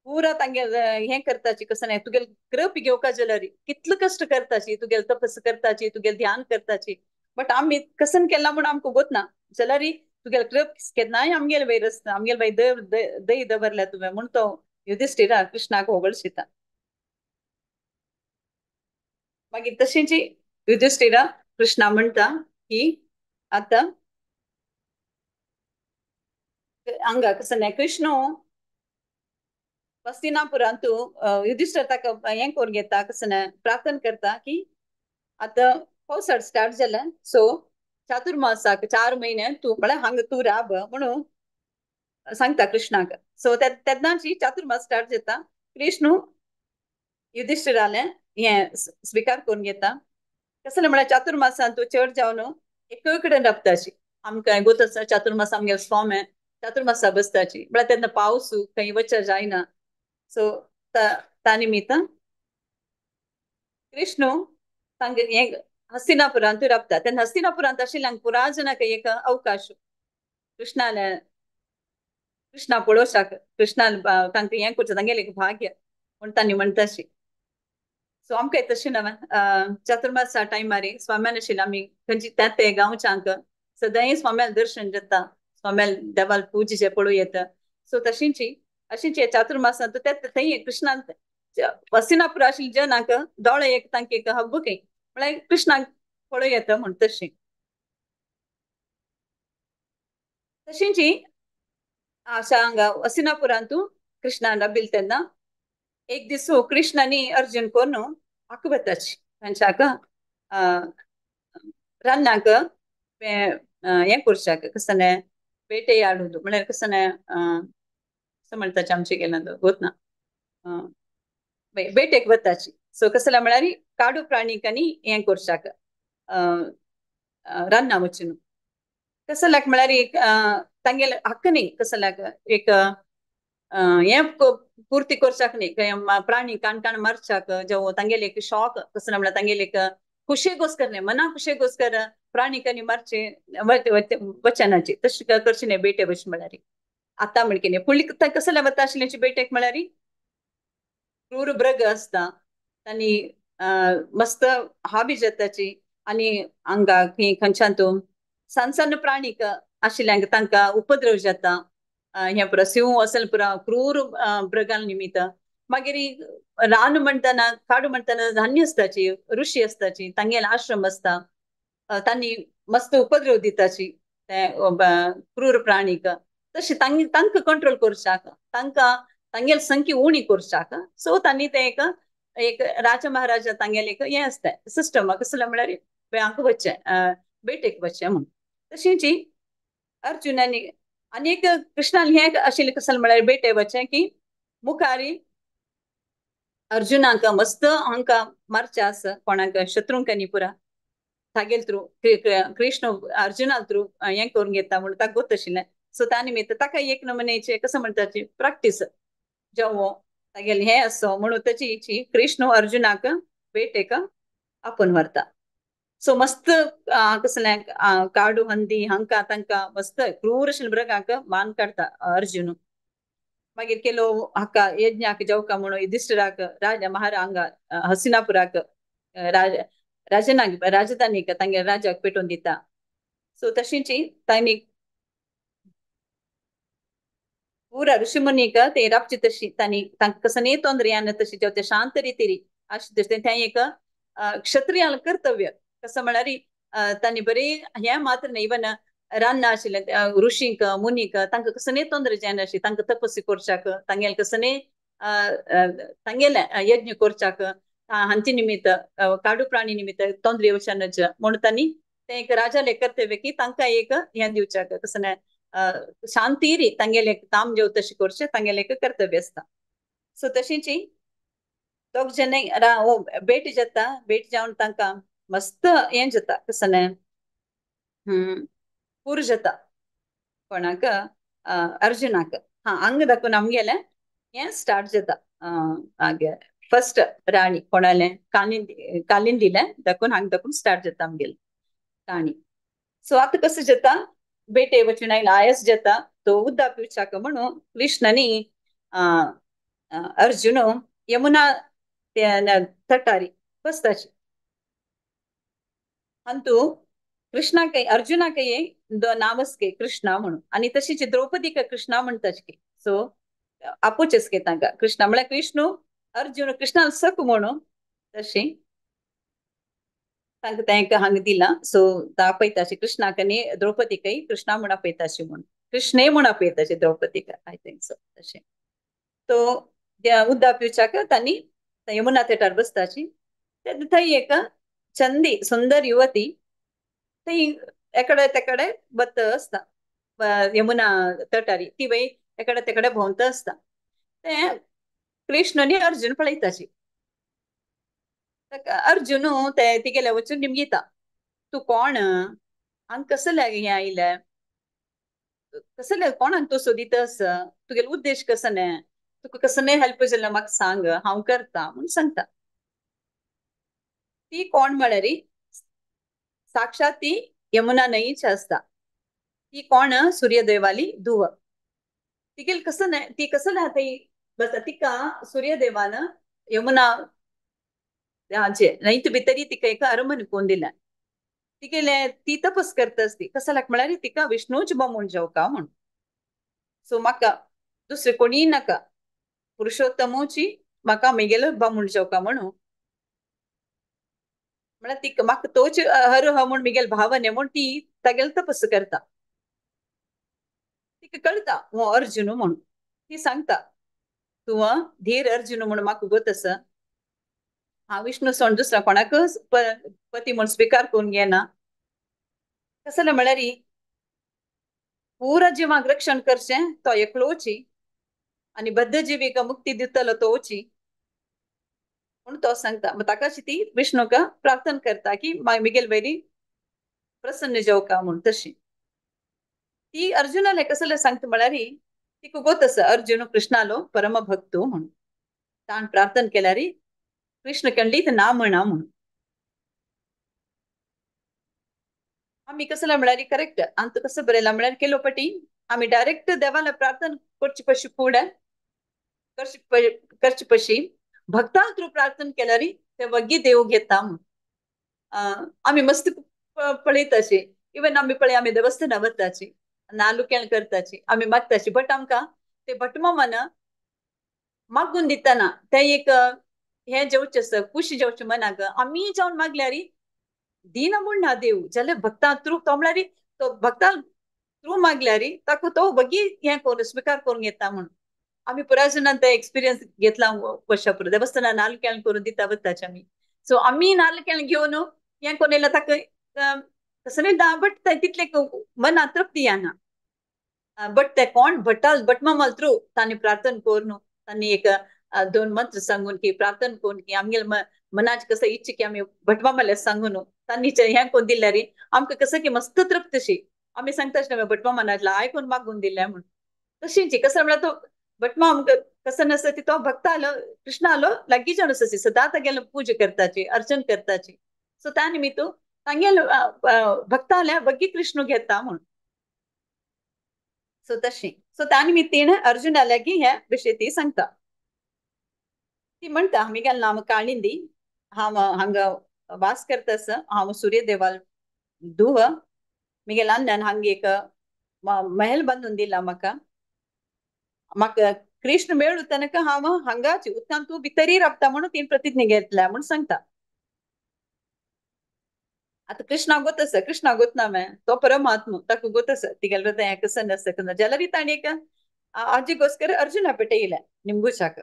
पुरा तांगेल हें करताची कसं नाही तुगेले कृप घेवका जाल्यार कितले कश्ट करताची तुगेले तपस करताची तुगेले ध्यान करताची, बट आमी कसन केला म्हूण आमकां गोत ना, जाल्यार तुगेले कृप केन्नाय आमगेले वयर आसता, आमगेले वयर दही दवरल्या तुवें म्हूण तो युधिष्ठिरा कृष्णाक होगळशिता. मागीर तशेंच युधिष्ठिरा कृष्णा म्हणटा की आतां हांगा कसं नाही कृष्ण हस्तिनापुरांतू युधिष्ठिर ताका हें करून घेता कसं नाही प्रार्थना करता की आतां पावसाळ स्टार्ट जाला सो चातुर्मासाक 4 म्हयने तूं म्हळ्यार हांगा तूं राब म्हणून सांगता कृष्णाक. सो तेन्नाची चातुर्मास स्टार्ट जाता, कृष्ण युधिष्ठिरालें हें स्विकार करून घेता. कसलें म्हळ्यार चातुर्मासान तूं चड जावन एकय कडेन राबताची, आमकां गोत आसा चातुर्मास आमगेलो स्वामी चातुर्मासा बसताची म्हळ्यार तेन्ना पावस खंय वचर जायना. सो त्या निमित्तान कृष्ण तांगे हें हस्तिनापुरांतूय राबता. तेन्ना हस्तिनापुरांत आशिल्ल्यांक पुरा जनाक एक अवकाश कृष्णाले कृष्णा पळोवशाक कृष्णान तांकां हें करचें तांगेलें एक भाग्य म्हूण तांणी म्हणटाशी. सो आमकां तशें ना चातुर्मासा टायमार स्वाम्यान आशिल्ले आमी खंयची त्या ते गांवच्यांक सदांय स्वाम्याल दर्शन जाता, स्वाम्याल देवाल पुजेचें पळोवं येता. सो तशींची अशींच चातुर्मासांत थंय कृष्णान हस्तिनापूर आशिल्ले जनाक दोळे एक तांकां एक हब्ब खंय म्हळ्यार कृष्णाक पळोवं येता म्हूण तशी. तशींची आशा हांगा हस्तिनापुरांतू कृष्णान राबिल तेन्ना एक दीस कृष्ण आनी अर्जुन करून आक वताची तांच्याक रान्नाक हें करच्याक कसं नाही वेटे हाडून म्हळ्यार कसं नाही कसं म्हणटाचे आमचे गेल्यान गोत ना बेटेक वताची. सो कसला म्हळ्यार काडू प्राणीक आनी हें करच्याक रान्ना वचून कसल्याक म्हळ्यार एक तांगेले हक्क न्ही कसल्याक एक हें पुर्ती करच्याक न्ही प्राणी काण काण मारच्याक जेव तांगेले एक शॉक कसले म्हळ्यार तांगेले एक खुशेगोस्कर न्ही मना खुशेगोस्कर प्राणीक आनी मारचे वचनाची तशें करचे न्ही बेटे भशेन म्हळ्यार आतां म्हणके न्ही पूण कसले वता आशिल्ल्याची बेटेक म्हळ्यार क्रूर मृग आसता तांणी मस्त हाबी जाताची आनी हांगा खंयच्यान तूं सान सान प्राणीक आशिल्ल्यांक तांकां उपद्रव जाता हें पुरा सिंह असल पुरा क्रूर मृगां निमित्त. मागीर रान म्हणटना काडू म्हणटना धान्य आसताची ऋषी आसताची तांगेले आश्रम आसता तांणी मस्त उपद्रव दिताची ते क्रूर प्राणीक तशें तांकां कंट्रोल करच्याक तांकां तांगेले संख्या उणी करच्याक सो तांणी तें एक एक राजा महाराजा तांगेले एक हें आसता सिस्टम कसलें म्हळ्यार हांगा वचचें बेटेक वचचें म्हूण. तशेंच अर्जुनानी आनी एक कृष्णान हें आशिल्लें कसलें म्हळ्यार बेटे वचचें की मुखारी अर्जुनाक मस्त हांकां मारचें आसा कोणाक शत्रूंक न्ही पुरा तागेल थ्रू कृष्ण अर्जुना थ्रू हें करून घेता म्हणून ताका गोत आशिल्लें. सो त्या निमित्त ताका एक नमुन्याचें कसं म्हणटाची प्रॅक्टीस जेवो तागेलें हें आसा म्हणून ताची कृष्ण अर्जुनाक बेटेक आपोवन व्हरता. सो मस्त कसलें काडू हंदी हांकां तांकां मस्त क्रूर मृगांक मान काडटा अर्जुन. मागीर केलो हाका यज्ञाक जेवका म्हणून युधिष्ठिराक राजा महारांगा हस्तिनापुराक राजनाक राजधानीक तांगे राजाक पेटोवन दिता. सो तशींच तांणी पुरा ऋषिमुनीक ते राबची तशी तांणी तांकां कसं तोंदरे येना तशी जेव ते शांत रितीरी अशें तें एक क्षत्रियाल कर्तव्य कसं म्हळ्यार तांणी बरी हें मात्र न्ही इवन रान्ना आशिल्लें ऋषींक मुनीक तांकां कसं तोंदरे जायना आशिल्लें तांकां तपस्वी करच्याक तांगेले कसं तांगेले यज्ञ करच्याक हांचे निमित्त काडू प्राणी निमित्त तोंदरे वचनच म्हणून तांणी तें एक राजाले कर्तव्य की तांकां एक हें दिवच्याक कसं शांतीरी तांगेले काम जेव तशें करचें तांगेलें एक कर्तव्य आसता. सो तशेंच दोग जण भेट जाता भेट जावन तांकां मस्त हें जाता कसं पूर जाता कोणाक अर्जुनाक हा हांग दाखोवन आमगेलें हें स्टार्ट जाता फर्स्ट राणी कोणालें कालिंदी कालिंदीलें दाखोवन हांग दाखोवन स्टार्ट जाता आमगेलें काणी. सो आतां कसं जाता बेटे वचून आयला आयस जाता तो उद्दा पिवच्याक म्हणून कृष्णानी अर्जुन यमुना तटारी बसताची अंतू कृष्णा काही अर्जुना काही नावच के कृष्णा म्हणून आणि तशीच द्रौपदी का कृष्णा म्हणताच की. सो आपोचेच के तांकां कृष्णा म्हळ्यार कृष्ण अर्जुन कृष्णा सक म्हणून तशी तांकां तांकां हांगा दिलां. सो आपयताशी कृष्णाक आनी द्रौपदीकय कृष्णा म्हूण आपयताशी म्हणून कृष्णय म्हूण आपयताशी द्रौपदीक I think so तशें. तो उद्दा पिवच्याक तांणी यमुना तेटार बसताची तेन्ना थंय एक चंदी सुंदर युवती थंय एकडे तेकडे बत्त आसता यमुना तटारी ती बाई एकडे तेकडे भोंवता आसता तें कृष्ण आनी अर्जुन पळयताशी. अर्जुन ते तिगेले वचून निमगिता तूं कोण हांगा कसले हें आयलें कसले कोणाक तूं सोदीत आसा तुगेलो उद्देश कसो न्ही तुका कसं न्ही हेल्प जाल्यार म्हाका सांग हांव करता म्हूण सांगता. ती कोण म्हळ्यार साक्षात ती यमुना न्हंयच आसता. ती कोण सूर्यदेवाली धुव तिगेल कसं न्हय ती कसं न्हय थंय बस तिका सूर्यदेवान यमुना हाचे न्हंयत भितरी तिका एक अरमन कोण दिला तिगेले ती तपस करता आसती कसल्याक म्हळ्यार तिका विष्णूच बमून जेवका म्हूण. सो म्हाका दुसरे कोणीय नाका पुरुषोत्तमूची म्हाका मेगेलो बामूण जेवका म्हणून म्हळ्यार तिका म्हाका तोच हर ह म्हूण मिगेल भावने म्हूण ती तागेलो तपस करता. तिका कळटा हो अर्जुन म्हूण ती सांगता तूं धीर अर्जुन म्हूण म्हाका गोत आसा हांव विष्णू सोड दुसऱ्या कोणाकच पती म्हूण स्विकार करून घेना. कसलें म्हळ्यार पुरा जिवाक रक्षण करचें तो एकलोची आनी बद्ध जिवीक मुक्ती दितलो तोची. म्हणून तो सांगता. ताका ती विष्णुका प्रार्थना करता की मिगेल वयली प्रसन्न जावका म्हूण. तशी ती अर्जुनाले कसले सांगता म्हळ्यार ती गोत आसा अर्जुन कृष्णालो परम भक्त म्हणून. ताण प्रार्थना केल्यार कृष्ण खंडीत ना म्हणा म्हणून. आमी कसले म्हळ्यार करेक्ट अंत कसं बरयला म्हळ्यार केलो पटी आमी डायरेक्ट देवाला प्रार्थना करची पशी फुडें करची पशी भक्ता थ्रू प्रार्थना केल्यार ते वग्गी देव घेता म्हणून. आमी मस्त पळयताची इवन आमी पळय आमी देवस्थाना वताची नालुक्यान करताची आमी मागताची बट आमकां ते भटमामान मागून दितना ते एक हें जेवचें आसता खुशी जेवचें मनाक आमी जावन मागल्यार दिना म्हूण ना देव जाल्यार भक्ता थ्रू तो म्हळ्यार तो भक्ता थ्रू मागल्यार ताका तो वगी हें करून स्विकार करून घेता म्हूण. आमी पुराय जाणान ते एक्सपिरियन्स घेतला वर्षा पुरो देवस्थाना नाल्ल केळं करून दिता वताचे आमी. सो आमी नाल्ल केळं घेवन हें करून येयल्यार ताका तसं ना बट तितले मना तृप्ती येना. बट ते कोण भटाल भटमामाल थ्रू तांणी प्रार्थना करून तांणी एक दोन मंत्र सांगून की प्रार्थना करून की आमगेले मनाचे कसं इच्छा की आमी भटमामाले सांगून तांणी हें करून दिल्यार आमकां कसं की मस्त तृप्त अशी. आमी सांगता आसले भटमामा आयकून मागून दिल्या म्हूण. तशींची कसं म्हळ्यार तो भटमा आमकां कसं नासता ती तो भक्त आलो कृष्ण आलो लागीं जावन आसा सदां तागेले पुजा करताची अर्चन करताची. सो त्या निमित्त तांगेले भक्ताल्या वग्गी कृष्ण घेता म्हूण. सो तशी सो त्या निमित्तीन अर्जुनाल्या की ह्या विशय ती सांगता. ती म्हणटा आमी गेल नाम काळिंदी हांव हांगा वास करता आसा हांव सूर्यदेवाल धुव मिगेल अण्णान हांगा एक महल बांदून दिला म्हाका म्हाका कृष्ण मेळू तनक हांव हांगाच उदकांत तूं भितरी रावता म्हणून तीन प्रतिज्ञा घेतल्या म्हूण सांगता. आतां कृष्णा गोत आसा कृष्णा गोत ना मैं तो परमात्मा ताका गोत आसा तिगेलो तें कसं नासता जाल्यार ताणें एक आजी गोस्कर अर्जुना पेटयलें निमगुचाक.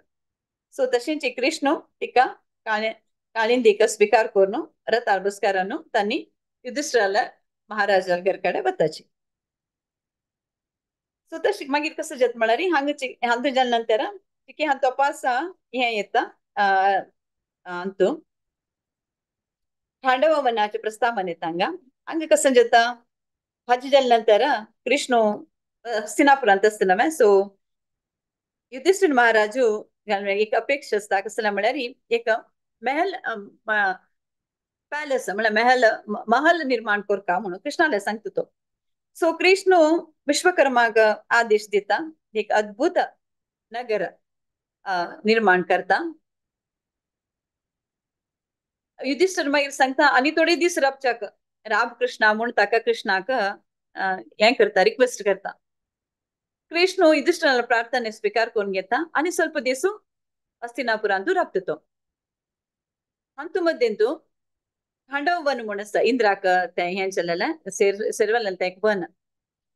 सो तशेंच कृष्ण तिका काळिंदीक स्विकार करून रथार बसकारान तांणी युधिष्ठिराला महाराजा घरकडे वताची. सो तशें मागीर कसं जाता म्हळ्यार हांगाची हांतू जाल्या नंतर तिके हांव तपासा हें येता हांतू खांडव वनाचे प्रस्तावन येता हांगा. हांगा कसं जाता भाजी जाल्या नंतर कृष्ण हस्तिनापुरांत आसतना न्हय सो युधिष्ठिर महाराजू एक अपेक्षा आसता कसलें म्हळ्यार एक महल पॅलेस म्हळ्यार महल महल निर्माण करता म्हणून कृष्णाले सांगता तो. सो कृष्ण विश्वकर्माक आदेश दिता एक अद्भुत नगर निर्माण करता. युधिष्ठिर मागीर सांगता आनी थोडे दीस राबच्याक राब कृष्णा म्हूण ताका कृष्णाक हें करता रिक्वेस्ट करता. कृष्ण युधिष्ठिराला प्रार्थना स्विकार करून घेता आनी ಸ್ವಲ್ಪ दीस हस्तिनापुरांतू राबता तो. हातूं मध्येंतू खांडव वन म्हूण आसता इंद्राक तें हें जालेलें सेरवलें तें एक वन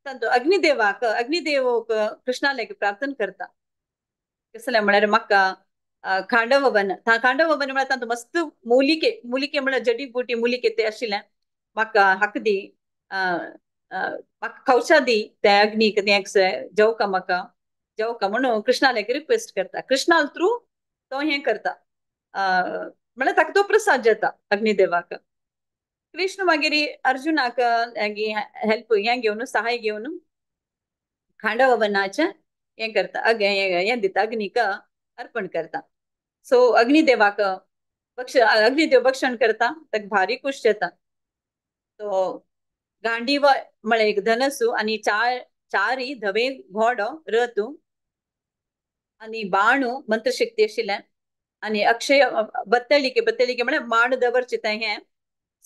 तातूंत अग्निदेवाक अग्निदेव कृष्णाले प्रार्थना करता कसलें म्हळ्यार म्हाका खांडव वन खांडव वन म्हळ्यार तातूंत मस्त मुलिके मुलिके म्हळ्यार जडी बुटी मुलिके ते आशिल्लें म्हाका हाका दी म्हाका खावच्या दी ते अग्नीक तें जेवका म्हाका जेवका म्हणून कृष्णाले रिक्वेस्ट करता. कृष्णा थ्रू तो हें करता म्हळ्यार ताका तो प्रसाद जाता अग्निदेवाक. कृष्ण मागीर अर्जुनाक हेल्प हें घेवन सहाय घेवन खांडव वनाचें हें करता हें दिता अग्नीक अर्पण करता. सो अग्निदेवाक अग्निदेव भक्षण करता ताका भारी खुश जाता. तो गांडीव म्हळ्यार एक धनसू आनी चारी धवे घोडो रथ आनी बाणू मंत्रशक्ती आशिल्लें आनी अक्षय बत्तळिके बत्तळिके म्हळ्यार माड दवरचें तें हें.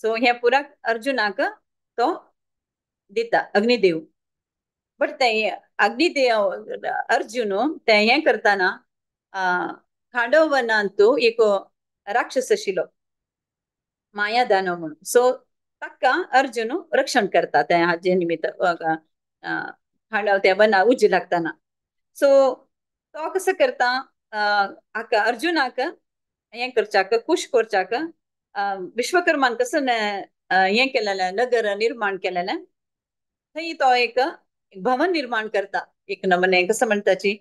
सो हें पुरा अर्जुनाक तो दिता अग्निदेव. बट तें अग्निदेव अर्जुन तें हें करतना खांडव वनांतू एक राक्षस आशिल्लो माया दानव म्हणून. सो ताका अर्जुन रक्षण करता तें हाजे निमित्त खांडव त्या वना उज लागतना. सो तो कसो करता हाका अर्जुनाक हें करच्याक खुश करच्याक विश्वकर्मान कसं हें केलेलें नगर निर्माण केलेलें थंय तो एक भवन निर्माण करता एक नमने कसं म्हणटाची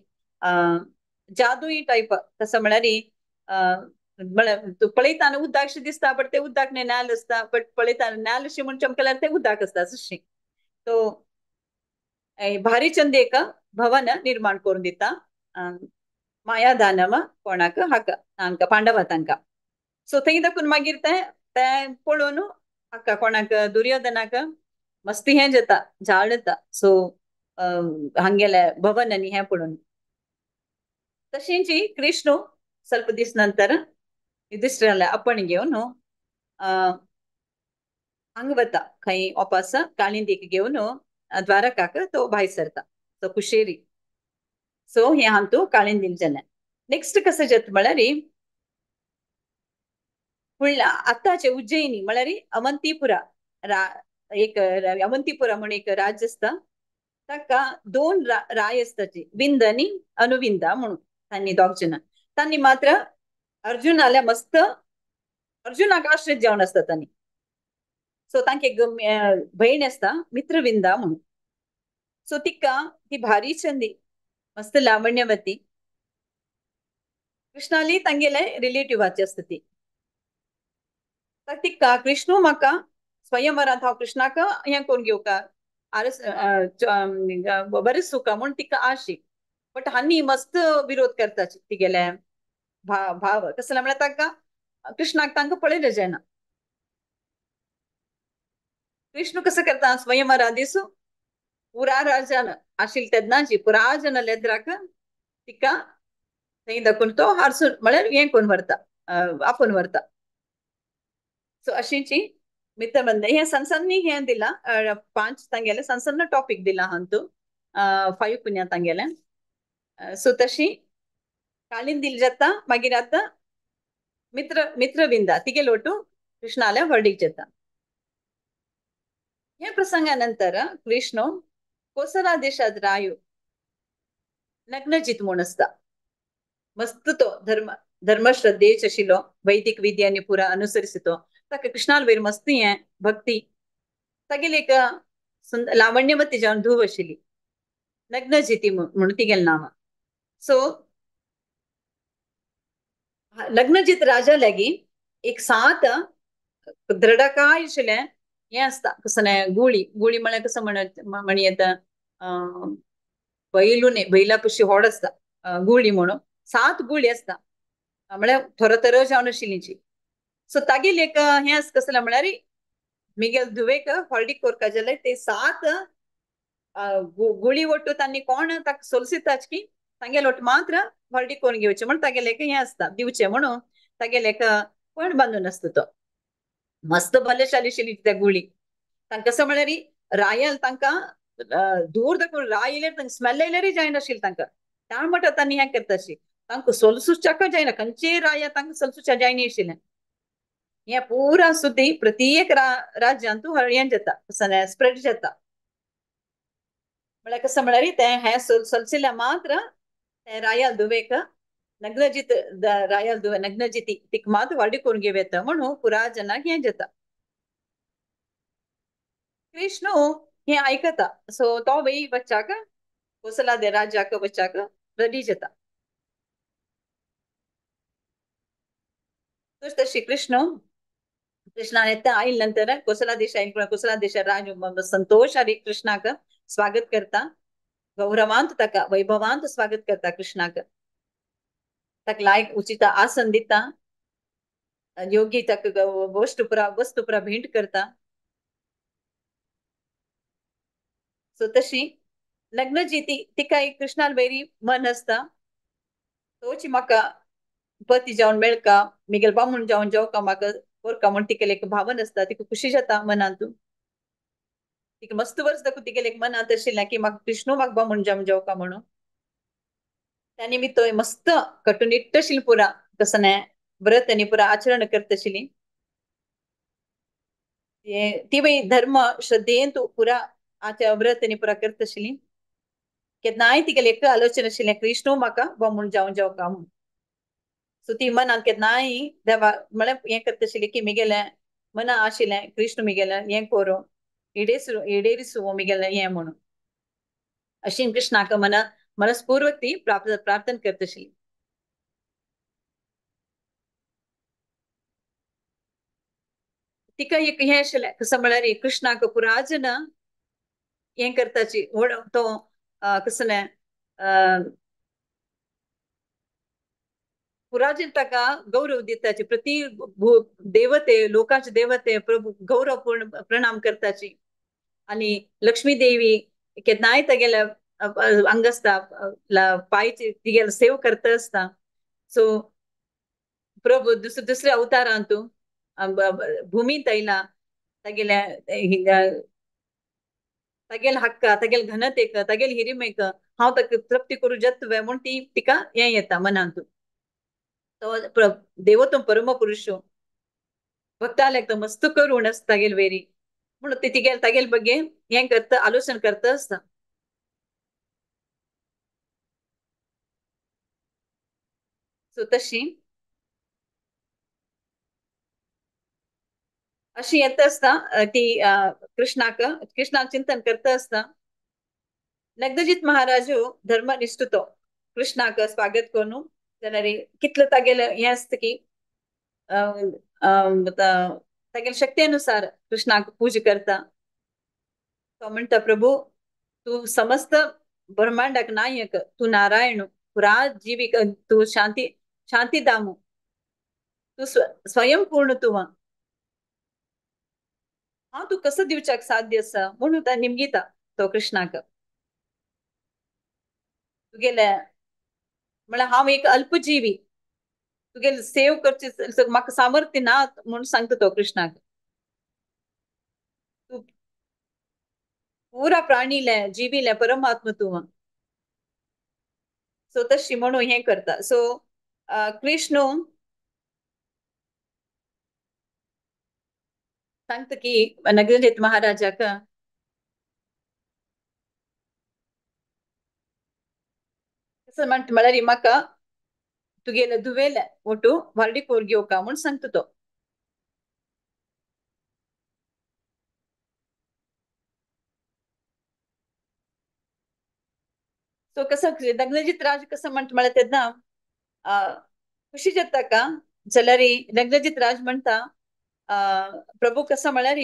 जादुई टायप कसं म्हळ्यार म्हळ्यार पळयता न्हू उदक शें दिसता बट ते उदक न्ही नाल्ल आसता, बट पळयता नाल्ल अशें म्हूण चमकल्यार ते उदक आसता तशें. तो भारी चंद एक भवन निर्माण करून दिता माया दानव कोणाक हाका तांकां पांडवा तांकां. सो थंय दाखून मागीर ते ते पळोवन हाका कोणाक दुर्योधनाक मस्ती हें जाता झाड येता. सो हांगेले भवन आनी हें पळोवन तशेंच कृष्ण ಸ್ವಲ್ಪ दीस नंतर युधिष्ठिराला आपण घेवन हांगा वता खंय वापस काळिंदीक घेवन द्वारकाक तो भायर सरता. सो कुशेरी सो हें हांतू काळिंदीक जालें. नेक्स्ट कसं जाता म्हळ्यार फुडल्या आतांचे उज्जयिनी म्हळ्यार अवंतीपुरा एक अवंतीपुरा म्हूण एक राज्य आसता ताका दोन राय आसताची विंद आनी अनुविंदा म्हणून तांणी दोग जाणां. तांणी मात्र अर्जुनाल्या मस्त अर्जुनाक आश्रित जावन आसता तांणी. सो तांके एक भयण आसता मित्रविंदा म्हणून. सो तिका ती भारी चंदी मस्त लावण्यवती कृष्णाली तांगेले रिलेटिव्हाची आसता ती. तिका कृष्णू म्हाका स्वयंवरांत हांव कृष्णाक हें करून घेवका आरस बरें सुका म्हूण तिका आशी. बट हांणी मस्त विरोध करता तिगेले भाव कसले म्हळ्यार तांकां कृष्णाक तांकां पळयलें जायना. कृष्ण कसं करता स्वयंवरा दिसू पुरा राजान आशिल्ले तेन्नाची पुरा जन लेद्राक तिका थंय दाखोवन तो हारसून म्हळ्यार हें करून व्हरता आपोवन व्हरता. सो अशीची मित्रबंध हे सनसन्नी हें दिला 5 तांगेले सनसन्न टॉपीक दिला हांतू 5 पुण्या तांगेले. सो तशी काळिंदील जाता मागीर आतां मित्रविंदा तिगे लोटू कृष्णाल्या व्हडीक जाता. ह्या प्रसंगा नंतर कृष्ण कोसला देशात रायू नग्नजित म्हूण आसता. मस्त तो धर्मश्रद्धेच आशिल्लो वैदिक विधी आनी पुरा अनुसरितो ताका कृष्णाल वयर मस्ती हें भक्ती. तागेली एक लावण्यवती जावन धूव आशिल्ली नग्नजिती म्हणून तिगेलें नांव. सो लग्नजीत राजा लागी एक 7 दृढकाय आशिल्लें हें आसता कसलें गुळी गुळी म्हळ्यार कसं म्हण येता बैलू न्ही बैला पशी व्हड आसता गुळी म्हणून 7 गुळी आसता म्हळ्यार थोरो थरो जावन आशिल्ली. सो तागेली एक हें आसा कसलें म्हळ्यार मिगेल धुवेक हळदीक कोरका जाल्यार ते 7 गुळी वट्टू तांणी कोण ताका सोलसिताच की तांगेले वट मात्र हळदी कोरून घेवचें म्हण तागेले एक हें आसता दिवचें म्हणून तागेले एक पण बांदून आसता तो. मस्त बलशाली आशिल्ली त्या गुळी तांकां कसं म्हळ्यार रायल तांकां दूर दाखोवन राय येयल्यार तांकां स्मेल येयल्यारय जायनाशिल्लें तांकां. त्या म्हणटा तांणी हें करता अशी तांकां सोलसुच्याक जायना खंयचेय राया तांकां सोलसुच्या जायना आशिल्लें. हें पुरा सुद्दी प्रत्येक राज्यांत हें जाता कसलें स्प्रेड जाता म्हळ्यार कसं म्हळ्यार तें हें सोलसिल्या मात्र तें रायाल धुवेक नग्नजीत रायाल धुवे नग्नजिती तिका मात व्हडली करून घेवं येता म्हणून पुरा जनाक हें जाता. कृष्ण हें आयकता सो तो वय वच्चाक कोसला दे राज्याक वच्चाक रेडी जाता. तशी कृष्ण कृष्णान येता आयले नंतर कोसला देशा कोसला देशा राज संतोष आनी कृष्णाक स्वागत करता गौरवांत ताका वैभवांत स्वागत करता कृष्णाक. ताका लायक उचित आसन दिता योग्य ताका वस्तू पुरा भेंट करता. सो तशी लग्नजिती तिका कृष्णाल वयरी मन आसता तोच म्हाका पती जावन मेळका मिगेल बामूण जावन जावका म्हाका कोरका म्हूण तिगेलें एक भावन आसता तिका खुशी जाता मनांत. तिका मस्त वर्स दाखोवन तिगेलें एक मनांत आशिल्लें की म्हाका कृष्णू म्हाका बामूण जावन जावका म्हणून. त्या निमित्त मस्त कटुनिट्ट आशिल्ली पुरा कसलें व्रत आनी पुरा आचरण करता आशिल्ली. ती बाई धर्म श्रद्धेन पुरा व्रत आनी पुरा करता आशिल्ली. केन्नाय तिगेलें एक आलोचन आशिल्लें कृष्णू म्हाका बामूण जावन जावका म्हणून. सो ती मनांत केन्नाय देवा म्हळ्यार हें करता आशिल्ली की मिगेलें मना आशिल्लें कृष्ण मिगेलें हें करूं इडेरिसू मिगेलें हें म्हणून अशी कृष्णाक मना मनस्पूर्वक ती प्रार्थना करता आशिल्ली. तिका एक हें आशिल्लें कसं म्हळ्यार कृष्णाक पुराजन हें करताची व्हड तो कसलें पुराजन ताका गौरव दिताची, प्रति देवते लोकांचे देवते प्रभु गौरवपूर्ण प्रणाम करताची. आनी लक्ष्मी देवी केन्नाय तागेल्या अंग आसता पांयची तिगेले सेव करता आसता. सो प्रभु दुसरे दुसऱ्या अवतारांतू भुमींत आयला तागेल्या तागेले हक्का तागेले घनतेक तागेले हिरिमेक हांव ताका तृप्ती करूं जातवे म्हूण ती तिका हें येता मनांतू. तो देवतो परमपुरुष भक्तालेक तो मस्त करूण आसता तागेले वेरी म्हणून ती तिगेले तागेले बगे हें करता आलोचन करता आसता. सो तशी अशी येता आसता ती कृष्णाक कृष्णाक चिंतन करता आसता. नग्नजीत महाराजू धर्मनिष्ठ तो कृष्णाक स्वागत करून जाल्यार कितलो तागेले हें आसता की तागेले शक्ती अनुसार कृष्णाक पूजा करता. तो म्हणटा प्रभू तूं समस्त ब्रह्मांडाक नायक, तूं नारायण, पुरा जिवीक तूं शांती शांती दामू, तूं स्वयंपूर्ण तूं, हांव तूं कसो दिवच्याक साध्य आसा म्हणून ता निमगिता तो कृष्णाक. तुगेले म्हळ्यार हांव एक अल्पजीवी, तुगेले सेव करचे म्हाका सामर्थ्य ना म्हणून सांगता तो कृष्णाक. तूं पुरा प्राणीले जिवीले परमात्मा तूं. सो तशी म्हणून हें करता. सो कृष्ण सांगता की नग्नजीत महाराजाक कसं म्हणटा म्हळ्यार म्हाका तुगेले धुवेले ओटू व्हारडीक घेवका म्हूण सांगता तो. सो कसं नग्नजीत राज कसं म्हणटा म्हळ्यार तेन्ना खुशी जाता का जाल्यार नग्नजीत राज म्हणटा प्रभू कसं म्हळ्यार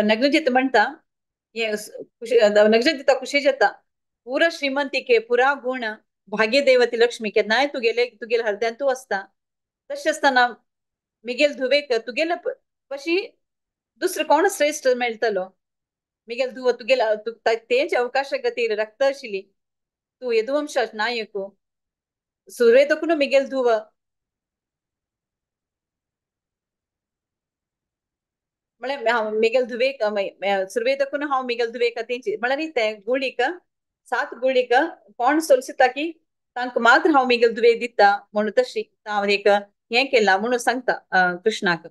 नग्नजीत म्हणटा नग्नजीता खुशी जाता पुरा श्रीमंतिके पुरा गुण भाग्यदेवती लक्ष्मी केन्नाय तुगेले तुगेले हृदयान तूं आसता तशें आसतना मिगेल धुवेक तुगेले पशी दुसरो कोण श्रेश्ठ मेळटलो मिगेल धुव तुगेले तेंच अवकाशा गतीर रक्त आशिल्ली तूं यदुवंशाच नायक सुर्वेदकून मिगेल धुव म्हळ्यार हांव मिगेल धुवेक सुर्वेदकून हांव मिगेल धुवेक तेंची म्हळ्यार ते गुळीक 7 गुळीक कोण सोलसिता की तांकां मात्र हांव मिगेल धुवेक दिता म्हणून तशी हांव एक हें केलां म्हणून सांगता कृष्णाक.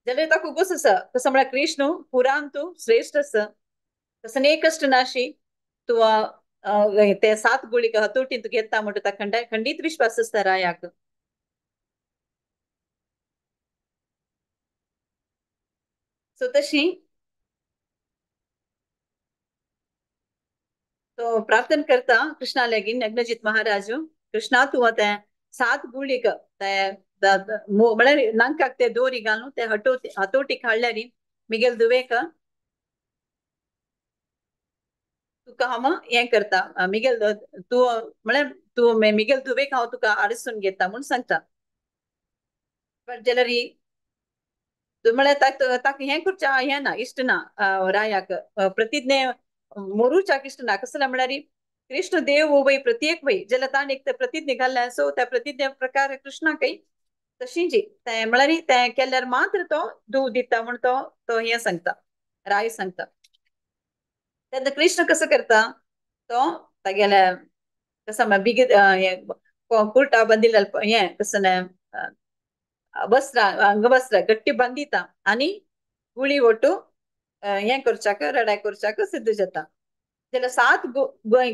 जाल्यार ताका उगोस आसा कसो म्हळ्यार कृष्ण पुरान तूं श्रेश्ठ आसा तसो कश्ट नाशी तूं ते 7 गुळीक हतोटीन तूं घेता म्हणटा ताका खंडीत विश्वास आसता रायाक. सो तशी तो प्रार्थना करता कृष्णा लागीं नग्नजीत महाराज कृष्णा तूं ते 7 गुळीक ते म्हळ्यार नांकाक ते दोरी घालून ते हतोटीक हाडल्यार मिगेल धुवेक तुका हांव हें करता मिगेल तूं म्हळ्यार तूं मिगेल धुवेक हांव तुका आडसून घेता म्हूण सांगता. बट जाल्यार तूं म्हळ्यार ताका हें करचें हें ना इश्ट ना रायाक प्रतिज्ञे मोरूच्याक इश्ट ना कसलें म्हळ्यार कृष्ण देव वय प्रत्येक वय जाल्यार ताणें एक प्रतिज्ञा घाल्ल्या सो त्या प्रतिज्ञा प्रकार कृष्णाकय तशी जी तें म्हळ्यार तें केल्यार मात्र तो धूव दिता म्हूण तो तो हें सांगता राय सांगता. तेन्ना कृष्ण कसो करता तो तागेल्या कसो बिग हें कुर्टा बांदिल्ले हें कसलें वस्त्र अंगवस्त्र गट्टी बांदिता आनी गुळी ओटू हें करच्याक रडाय करच्याक सिद्ध जाता. जाल्यार 7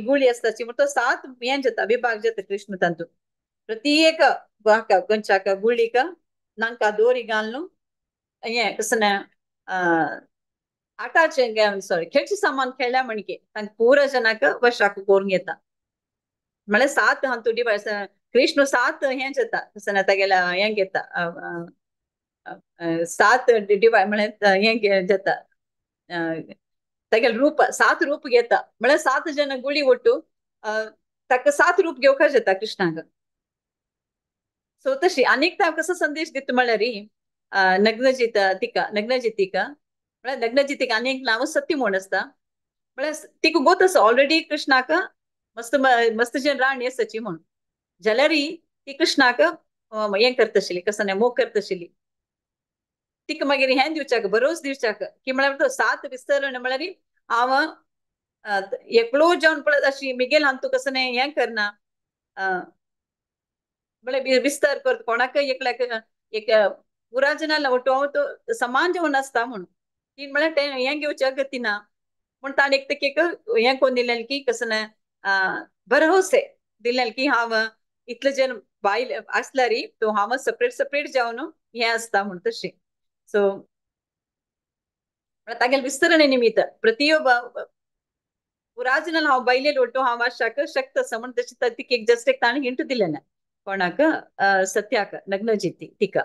गुळी आसताची म्हण तो 7 हें जाता विभाग जाता कृष्ण तातूंत प्रत्येक गोंच्याक गुळीक नांका दोरी घालून हें कसलें आटाचे सॉरी खेळचे सामान खेळ्या म्हणके तांकां पुरा जनाक वशाक करून घेता. म्हळ्यार सात हातूं डिवायस कृष्ण सात हें जाता कसं तागेल्या हें घेता सात डिवाय म्हळ्यार हें जाता तागेले रूप सात रूप घेता. म्हळ्यार सात जन गुळी ಒಟ್ಟು ताका सात रूप घेवपाक जाता कृष्णाक. सो तशी आनीक ताका कसो संदेश दिता म्हळ्यार नग्नजित तिका नग्नजितिका म्हळ्यार नग्नजितीक आनी एक नांव सत्य म्हूण आसता. म्हळ्यार तिका गोत आसा ऑलरेडी कृष्णाक मस्त मस्त जन राणी आसाची म्हूण, जाल्यार ती कृष्णाक हें करता आशिल्ली कसो न्ही मोग करता आशिल्ली. तिका मागीर हें दिवच्याक बरोच दिवच्याक की म्हळ्यार तो सात विस्तरण म्हळ्यार हांव एकलो जावन पळयत अशी मिगेल हांव तूं कसो न्ही हें करना म्हळ्यार विस्तार कर कोणाकय एकल्याक एक पुरा जनाला ಒಟ್ಟು हांव तो समान जेवन आसता म्हूण ती म्हळ्यार तें हें घेवच्याक गती ना म्हूण ताणें एक तेक हें कोन्न दिलें की कसो न्ही भरवसे दिलें की हांव इतले जन बायल आसल्यार तो हांव सेपरेट सेपरेट जावन हें आसता म्हूण तशें. सो तागेले विस्तरणे निमित्त प्रतियो पुराजनाल हांव बायले ಒಟ್ಟು हांव आशाक शक्त आसा म्हूण तशें तिका एक जस्ट एक ताणें हिंट दिलें ना कोणाक सत्याक नग्नजिती तिका.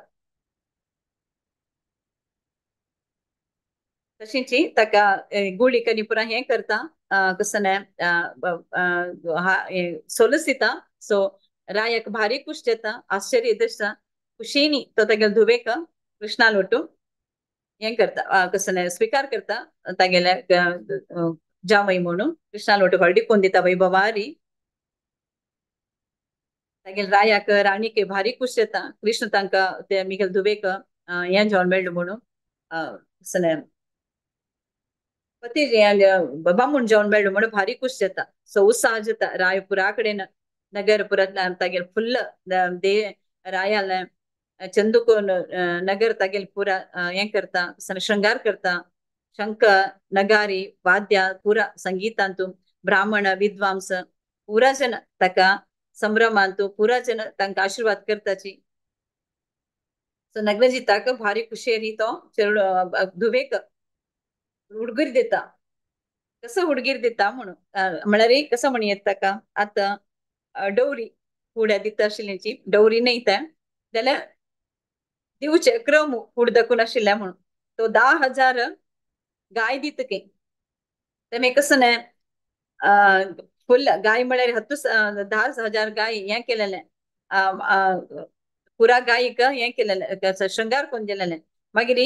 तशींच ताका गुळी कनी पुरा हें करता कसं न्ही सोलस दिता. सो रायाक भारी खुश जाता आश्चर्य दिसता खुशीनी तो तागेले धुवेक कृष्णाल ಒಟ್ಟು हें करता कसं न्ही स्विकार करता तागेल्या जावय म्हणून कृष्णाल ಒಟ್ಟು हळदी कोन दिता वैभवारी. तागेले रायाक राणीक भारी खुश जाता कृष्ण तांकां ते मिगेल धुवेक हें जेवण मेळ्ळें म्हणून कसं न्ही पती बामूण जेवण मेळ्ळें म्हणून भारी खुश जाता. सो उत्साह जाता राय पुरा कडेन नगर पुरा तागेले फुल्ल दे रायाले चंदुकोन नगर तागेले पुरा हें करता शृंगार करता शंख नगारी वाद्य पुरा संगीतांतू ब्राह्मण विद्वांस पुरा जन ताका संभ्रमांतू पुरा जन तांकां आशीर्वाद करताची. सो नग्नजिताक भारी खुशेरी तो चेडू धुवेक हुडगीर दिता. कसो हुडगीर दिता म्हणून म्हळ्यार कसो म्हण येता ताका आतां डोवरी हुड्या दिता आशिल्ल्याची डोवरी न्ही तें जाल्यार दिवचे क्रम हुड दाखून आशिल्लें म्हणून तो 10,000 गाय दिता की तें कसं न्ही फुल गाय म्हळ्यार 10,000 गाय हें केलेलें पुरा गायक हें केलेलें शृंगार करून दिलेलें. मागीर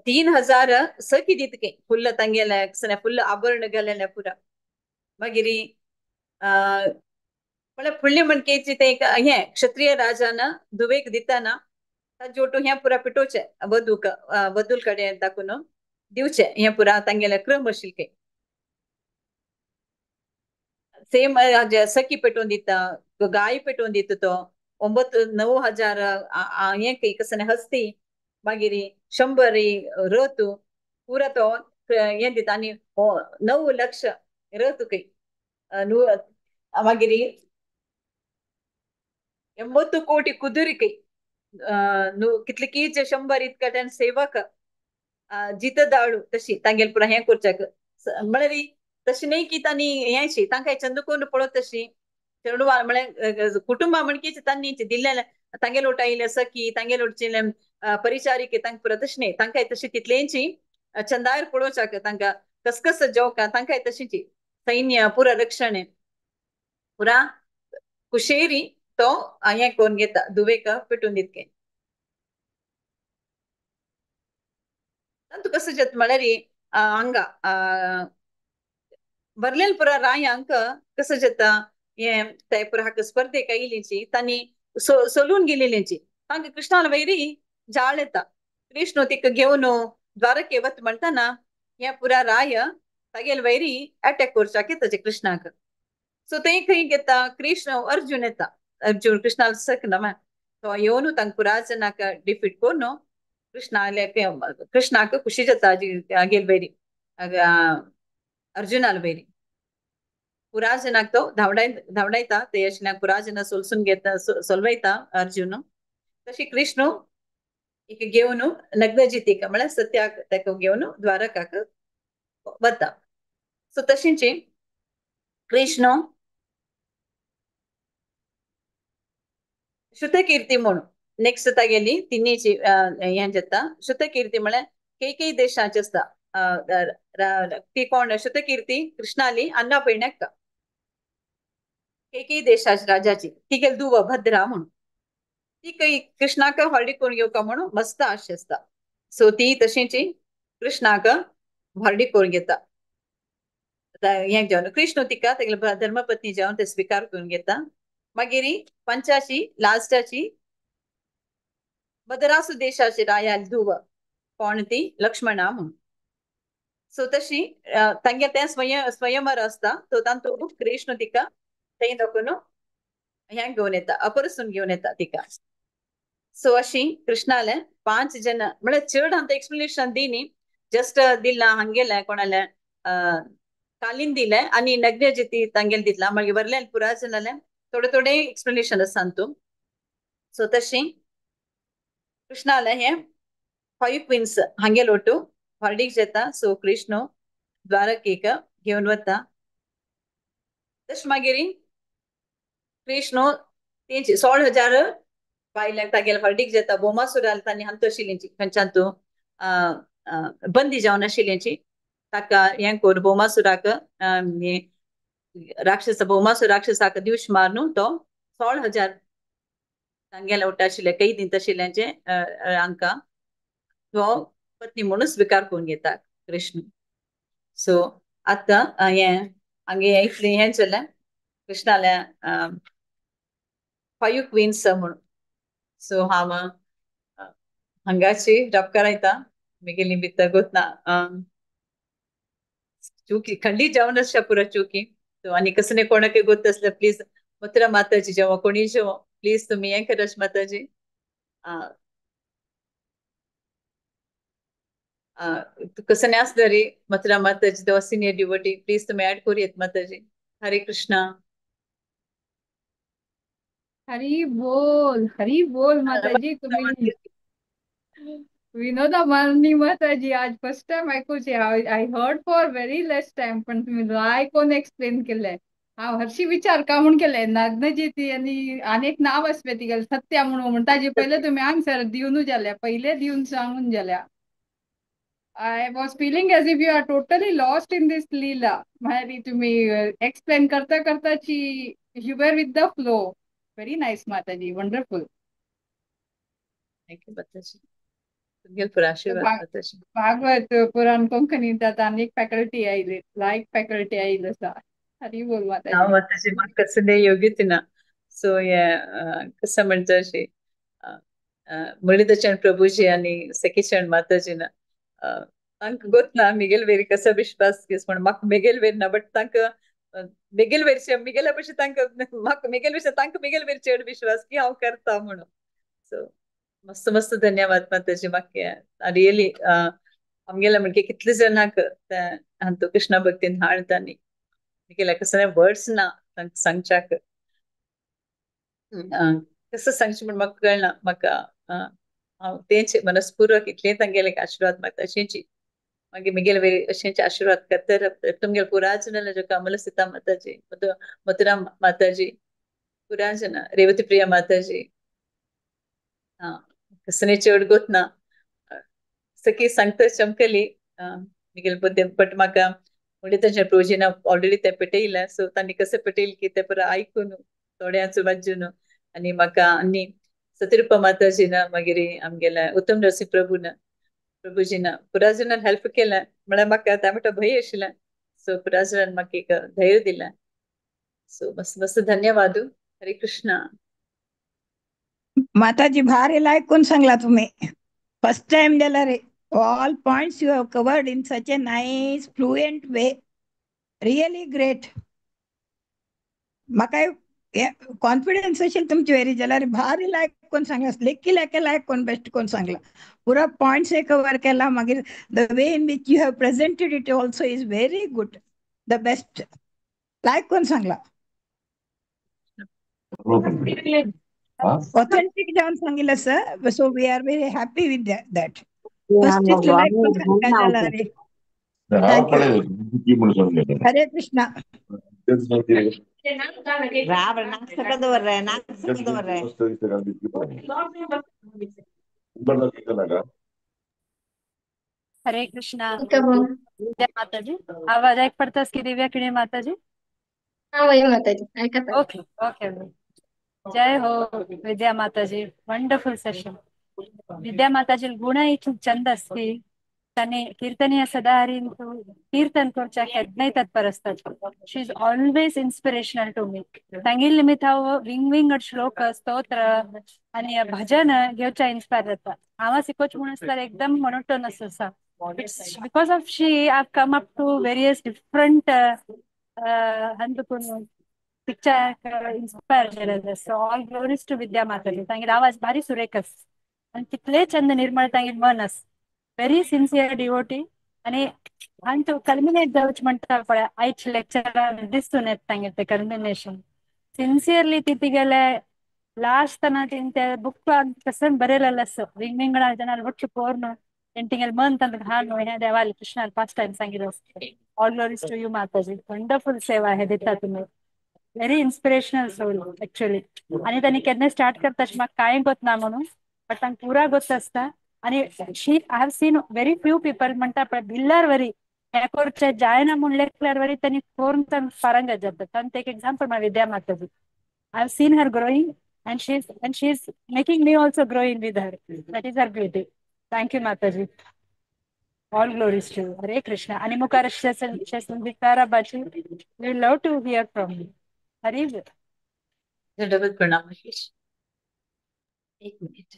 3,000 सखी दिता की फुल्ल तांगेले फुल्ल आभरण घालेलें पुरा. मागीर म्हळ्यार फुडले म्हणकेची ते एक हें क्षत्रिय राजान धुवेक दिताना ताजे ಒಟ್ಟು हें पुरा पिटोवचें वधूक वधूल कडेन दाखोवन दिवचें हें पुरा तांगेले क्रम आशिल्ले. सेम सखी पेटोवन दिता गाय पेटोवन दिता तो 9,000 हें कसं हस्ती मागीर 100 रथ पुरा तो हें दिता आनी 9 लक्ष रथ खंय मागीर 80 कोटी कुदुरी खंय कितले 100 इतकट्यान सेवक जित दाळू तशी तांगेले पुरा हें करच्याक म्हळ्यार तशें न्ही की तांणी हें तांकां चंदकोन पळोवत तशी चेडवां म्हळ्यार कुटुंबा म्हणकी तांणी दिल्लें तांगेले वटा आयिल्ले सखी तांगेले वटचे परिचारिके तांकां पुरा तशें न्ही तांकां तशी तितलेंची चंदायर पळोवच्याक तांकां कसकस जेवका तांकां तशींची सैन्य पुरा रक्षण पुरा कुशेरी तो हें करून घेता धुवेक पेटून दितके. तातूंत कसं जाता म्हळ्यार हांगा बरलेल पुरा रायांक कसं जाता हें ते पुरा हाका स्पर्धेक आयिल्लीची तांणी सोलून गेलेल्यांची तांकां कृष्णाल वैरी जाळ येता. कृष्ण तिका घेवन द्वारके वत म्हणटाना हें पुरा राय तागेले वैरी अटॅक करच्याक येता कृष्णाक. सो ते खंय घेता कृष्ण अर्जुन येता अर्जुन कृष्णाल सकना तो येवन तांकां पुरा जनाक डिफीट करून कृष्णाले कृष्णाक खुशी जाता गेल वैरी अर्जुनाल वैरी पुरा जनाक तो धांवडायता ते अशें पुरा जना सोलसून घेता सोलवयता अर्जुन. तशी कृष्ण एक घेवन नग्नजितीक म्हळ्यार सत्याक ताका घेवन द्वारकाक वता. सो तशेंच कृष्ण श्रुतकीर्ती म्हणून नेक्स्ट तागेली तिन्हीची हें जाता. श्रुतकीर्ती म्हळ्यार केकई देशाची आसता. ती कोण श्रुतकीर्ती कृष्णाली अन्ना पेण्याक केकई देशाची राजाची तिगेली दुव भद्रा म्हणून ती काही कृष्णाक हळदी करून घेवका म्हणून मस्त आशे आसता. सो ती तशीच कृष्णाक हळदी करून घेता. हें जेवन कृष्ण तिका तेगेले धर्मपत्नी जेवन ते स्विकार करून घेता. मागीर पंचाशी लास्टाची मद्रासू देशाची रायाली धुव कोण ती लक्ष्मणा म्हणून. सो तशी तांगे तें स्वयंवर आसता. तो तातूंत कृष्ण तिका थंय दाखोवन हें घेवन येता, अपरसून घेवन येता तिका. सो अशी कृष्णाले 5 जण म्हळ्यार चड आमकां एक्सप्लेनेशन दिनी, जस्ट दिलां हांगेलें कोणालें कालीन दिलें आनी नग्नजिती तांगेलें दितलां, मागीर वरल्यान पुरा जालें थोडे थोडे एक्सप्लेनेशन आसा तातूंत. सो तशी कृष्णाले हे 5 क्विन्स हांगेलो ओटू हळदीक जाता. सो कृष्ण द्वारकेक घेवन वता. तशें मागीर कृष्ण तेंची 16,000 बायलांक तागेले हळदीक जाता. भोमासुराल तांणी हांतू आशिल्ली खंयच्यान तूं बंदी जावन आशिल्ल्यांची ताका हें करून भोमासुराक राक्षस भोमासुर राक्षसाक दिवश मारून तो 16,000 तांगेले वटा आशिल्ले कैदींत आशिल्ल्यांचे हांकां तो पत्नी म्हणून स्विकार करून घेता कृष्ण. सो आतां हें हांगे इतलें हें जालें कृष्णाल्या 5 क्विन्स म्हणून. सो हांव हांगाची रपकार येता मिगेली भितर गोतना चुकी खंडीत जावन आसता पुरा चुकी. सो आनी कसले कोणाक गोत आसल्यार प्लीज मथुरा माताजी जेव्हा कोणी जेव्हा प्लीज तुमी हें करात माताजी. कसं आसलं रे मथुरा माताजी तेव्हा सिनियर डिवोटी प्लीज तुम्ही ऍड करूयात माताजी. हरे कृष्णा. हरी बोल, हरी बोल माताजी. तुम्ही विनोदा मारणी माताजी आज फर्स्ट टाइम आयकुची. I heard for very less time, पण तुम्ही आयकून एक्सप्लेन केलंय. हांव हरशी विचार का म्हूण केले नग्नजिती आनी आनी एक नांव आसलें तिगेलें सत्या म्हणून, म्हण ताजे पयले तुमी आन्सर दिवनू जाल्या, पयले दिवन सांगून जाल्या. I was feeling as if you are totally lost in this लीला. म्हळ्यार तुमी एक्सप्लेन करता करताची you were with the flow. Very nice Mataji, wonderful. Thank you माताजी, तुमगेले आशीर्वाद माताजी. भागवत पुराण कोंकणीत आतां आनीक फॅकल्टी आयली, लायक फॅकल्टी आयली आसा. हरी बोल माताजी. हांव माताजी म्हाका कसलें योग्यता ना. सो हें कसं म्हणटा अशें मुरलीधरचरण प्रभुजी आनी सखीचरण माताजी ना तांकां गोत ना मिगेल वेरी कसो विश्वास केस म्हण म्हाका मिगेल वेर ना, बट तांकां मिगेल वेरचे मिगेल्या पयशे तांकां म्हाका मिगेल वेर तांकां मिगेल वेर चड विश्वास की हांव करता म्हणून. सो मस्त मस्त धन्यवाद माताजी. म्हाका रियली आमगेल्या म्हणजे कितले जाणांक हांतू कृष्णा भक्तीन हाडटा न्ही मिगेल्या कसले वर्ड्स ना तांकां सांगच्याक, कसं सांगचें म्हण म्हाका कळना. म्हाका हांव तेंच मनस्पूर्वक इतलें तांगेले आशिर्वाद मागता अशेंची मागीर मिगेले वेरी अशेंच आशिर्वाद करता. तुमगेले पुराजन जो कमल सीता माताजी, मथुरा माताजी, पुराजन रेवती प्रिया माताजी, हा कसले चड गोत ना सखी सांगता चमकली मिगेले बुद्धी, बट म्हाका म्हणजे तांच्या प्रभुजीन ऑलरेडी ते पेटयलें. सो तांणी कसं पेटयलें की ते पुरा आयकून थोड्यांचो वाजून आनी म्हाका आनी सतीरुपा माताजीन मागीर आमगेल्या उत्तम नरसिंह प्रभून प्रभुजीन पुराजनान हेल्प केलें. म्हळ्यार म्हाका त्या म्हणटा भंय आशिल्लें. सो पुराजनान म्हाका एक धैर्य दिलें. सो मस्त मस्त धन्यवाद. हरे कृष्णा. माताजी भारी लायक कोण सांगला तुम्ही, फर्स्ट टाइम जाल्यार रे. All points you have covered in such a nice fluent way, really great. म्हाका कॉन्फिडन्स असेल तुमची वेरी जाल्यार भारी लायक कोण सांगला, लेखी लायक लायक कोण बेस्ट कोण सांगला, पुरा पॉयंट्स हे कवर केला. मागीर the way in which you have presented it also is very good, the best. लायक कोण सांगला. ऑथेंटिक जावन सांगिल्लें आसा. So we are very happy with that. First इतलें लायक कोन्न सांगता जाल्यार. Thank you. Hare Krishna. Hare Krishna. विद्या माताजी, आवाज ऐक पडतास की दिव्या किणे माताजी? हा वय माताजी, ऐकत. ओके ओके, जय हो विद्या माताजी. वंडरफुल सेशन. विद्या माताजी गुणही खूप चंद असते. त्यांनी कीर्तनीय सदाहरी कीर्तन करच्या केन्नाय तत्पर असतात. She is always inspirational to me. तांगेले निमित्त हांव विंग विंगड श्लोक, स्तोत्र आणि भजन घेवच्या इन्स्पायर जाता. हांव शिकोच म्हणून तर एकदम मोनोटोनस आसा. It's because of she I come up to various different अंदकून picture inspire जालेले. सो ऑल ग्लोरीज टू विद्या माताजी. तांगेलो आवाज भारी सुरेख आस आणि तितले चंद निर्मळ तांगेले मन आस. Very sincere devotee. आणि हांचो कल्मिनेट जावच म्हणटा पळय आयच लेक्चरान दिसून येता तांगेलें तें कल्मिनेशन. सिन्सियरली ती तिगेले लास्ट ತನ ತಿಂತೆ ಬುಕ್ ಕಸನ್ ಬರೆಯಲ್ಲ ವಿಂಗ್ ವಿಂಗಡ ಜನ ಒಟ್ಟು ಕೋರ್ನು ಎಂಟಿಂಗಲ್ ಮನ್ ತಂದ ಹಾನು हे देवाल कृष्ण पास्ट टाइम सांगितलं. All glories to you Mataji. Wonderful सेवा हे दिता तुम्ही. Very inspirational soul actually. आणि त्यांनी केन्ना स्टार्ट करता म्हाका कांय गोत ना म्हणून, बट तांकां पुरा गोत आसता. आणि she I have seen very few people म्हणटा पळय भिल्लार वरी हे करचे जायना म्हूण लेखल्यार वरी त्यांनी कोरून पारंगत जाता. तांकां एक एग्जाम्पल म्हळ्यार विद्या माताजी. I have seen her growing and she is making me also grow in with her. That is her beauty. Thank you Mataji. All glories to you. Hare Krishna. आणि मुखार विचारा बाजी, we love to hear from you. Hari. दंडवत प्रणाम आशीष. एक minute.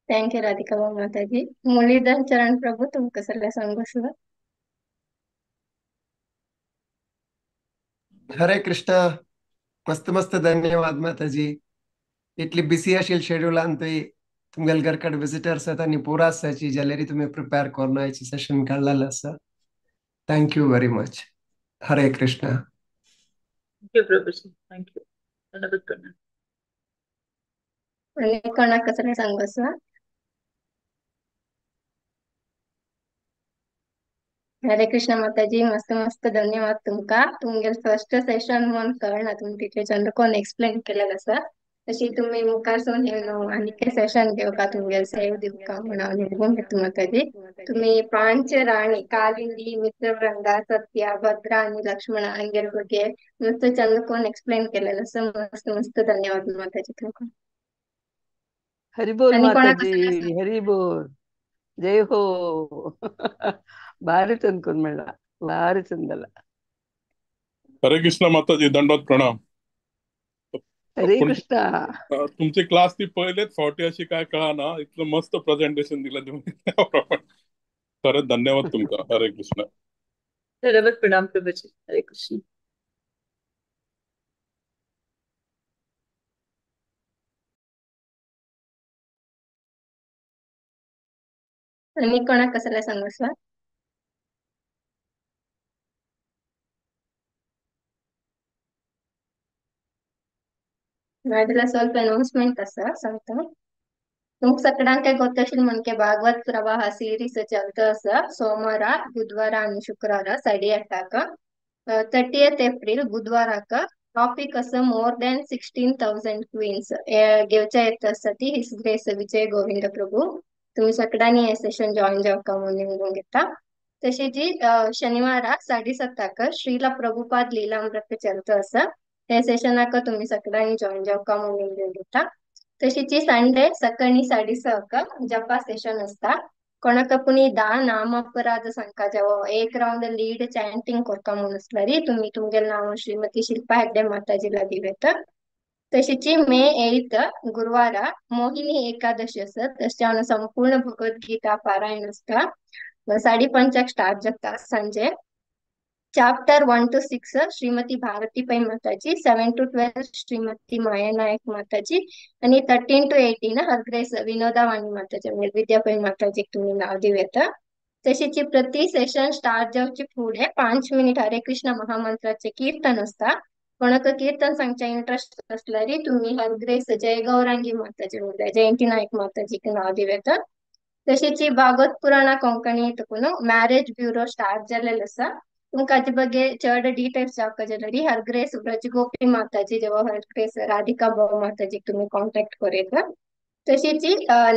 Thank you Radhika Mataji. Muralidhar चरण प्रभू, तुमकां सगळें सांगू आसलो. हरे कृष्णा. मस्त मस्त धन्यवाद माताजी. इतली बिसी आशिल्ले शेड्युलान तुय तुमगेले घर कडेन विजिटर्स येता आनी पुरा आसाची जाल्यार तुमी प्रिपेर करून आयचे सेशन काडलेलें आसा. Thank you very much. Hare Krishna. Thank you Prabhuji. Thank you. दंडवत प्रणाम. आणि कोणाक कसलें सांगू आसा? हरे कृष्ण माताजी, मस्त मस्त धन्यवाद तुमका. तुमगेले फर्स्ट सेशन म्हणून कळना तुमी तितले चंद कोण एक्सप्लेन केलेलं आसा. तशी तुम्ही मुखारसून येवन आनीक सेशन घेवका, तुमगेले सेव दिवका म्हणून हांव निवडून घेता माताजी. तुम्ही पांच राणी कालिंदी, मित्रवृंदा, सत्या, भद्रा आणि लक्ष्मण हांगेले ಬಗ್ಗೆ मस्त चंद कोण एक्सप्लेन केलेलं आसा. मस्त मस्त धन्यवाद माताजी तुमका. हरी बोल आणि कोणाक माताजी. कसलें? हरी बोल. जय हो. भारी चंद कोण म्हणला, भारी चंद. हरे कृष्ण माताजी, दंडवत प्रणाम. हरे पण कृष्णा. तुमची क्लास ती पयलेच फावटी अशी काय कळना, इतलं मस्त प्रेझेंटेशन दिलं तुम्ही त्याप्रमाणे. खरंच धन्यवाद तुमका. हरे कृष्ण. दंडवत प्रणाम प्रभुजी. हरे कृष्ण. आणि कोणाक कसलें सांगू आसा? नाजाल्यार ಸ್ವಲ್ಪ अनाउन्समेंट आसा, सांगता. तुमकां सगळ्यांक गोत आशिल्लें म्हणजे भागवत प्रवाह सिरीज चलता आसा. सोमारा, बुधवारा आनी शुक्रारा 8:30. 30 एप्रिल बुधवाराक टॉपिक आसा मोर दॅन 16,000 क्वीन्स घेवच्या येत आसा ती his grace विजय गोविंद प्रभू. तुम्ही सगळ्यांनी हे सेशन जॉईन जावका म्हणून निवडून घेता. तशी जी शनिवारा 7:30 श्रीला प्रभुपाद लीलामृत चलता आसा. हे सेशनाक तुम्ही सगळ्यांनी जॉईन जावका म्हणून निवडून घेता. तशीच संडे सकाळी 6:30 जपा सेशन असता. कोणाक पुणी 10 नाम अपराध सांगका जावो, एक राउंड लीड चॅन्टिंग करका म्हणून आसल्यार तुम्ही तुमगेले नाव श्रीमती शिल्पा हेगडे माताजीला दिवेत. तशीच मे 8 गुरुवार मोहिनी एकादशी आसा. तशें संपूर्ण भगवद्गीता पारायण आसता. 5:30 स्टार्ट जाता संजे. Chapter 1 to 6 Shrimati Bharati Pai Mataji, 7 to 12 Shrimati Maya Nayak Mataji आणि 13 to 18 हरग्रेस विनोदावाणी माताजी म्हणजे विद्या पै माताजी तुम्ही नाव दिवेत. तशीच प्रति सेशन स्टार्ट जावचे फुडें 5 मिनिट हरे कृष्ण महामंत्राचे कीर्तन असता. कोणाक कीर्तन सांगचे इंट्रस्ट आसल्यार तुम्ही हर ग्रेस जय गौरांगी माताजी म्हणल्यार जयंती नायक माताजीक नांव दिवं. तशीच ही भागवत पुराणा कोंकणी तुकून मॅरेज ब्युरो स्टार्ट जालेलो आसा. तुमकां हाचे ಬಗ್ಗೆ चड डिटेल्स जावका जाल्यार हर ग्रेस ब्रज गोपी माताजी जेव्हा हर ग्रेस राधिका भाऊ माताजीक तुम्ही कॉन्टॅक्ट करूं. तशीच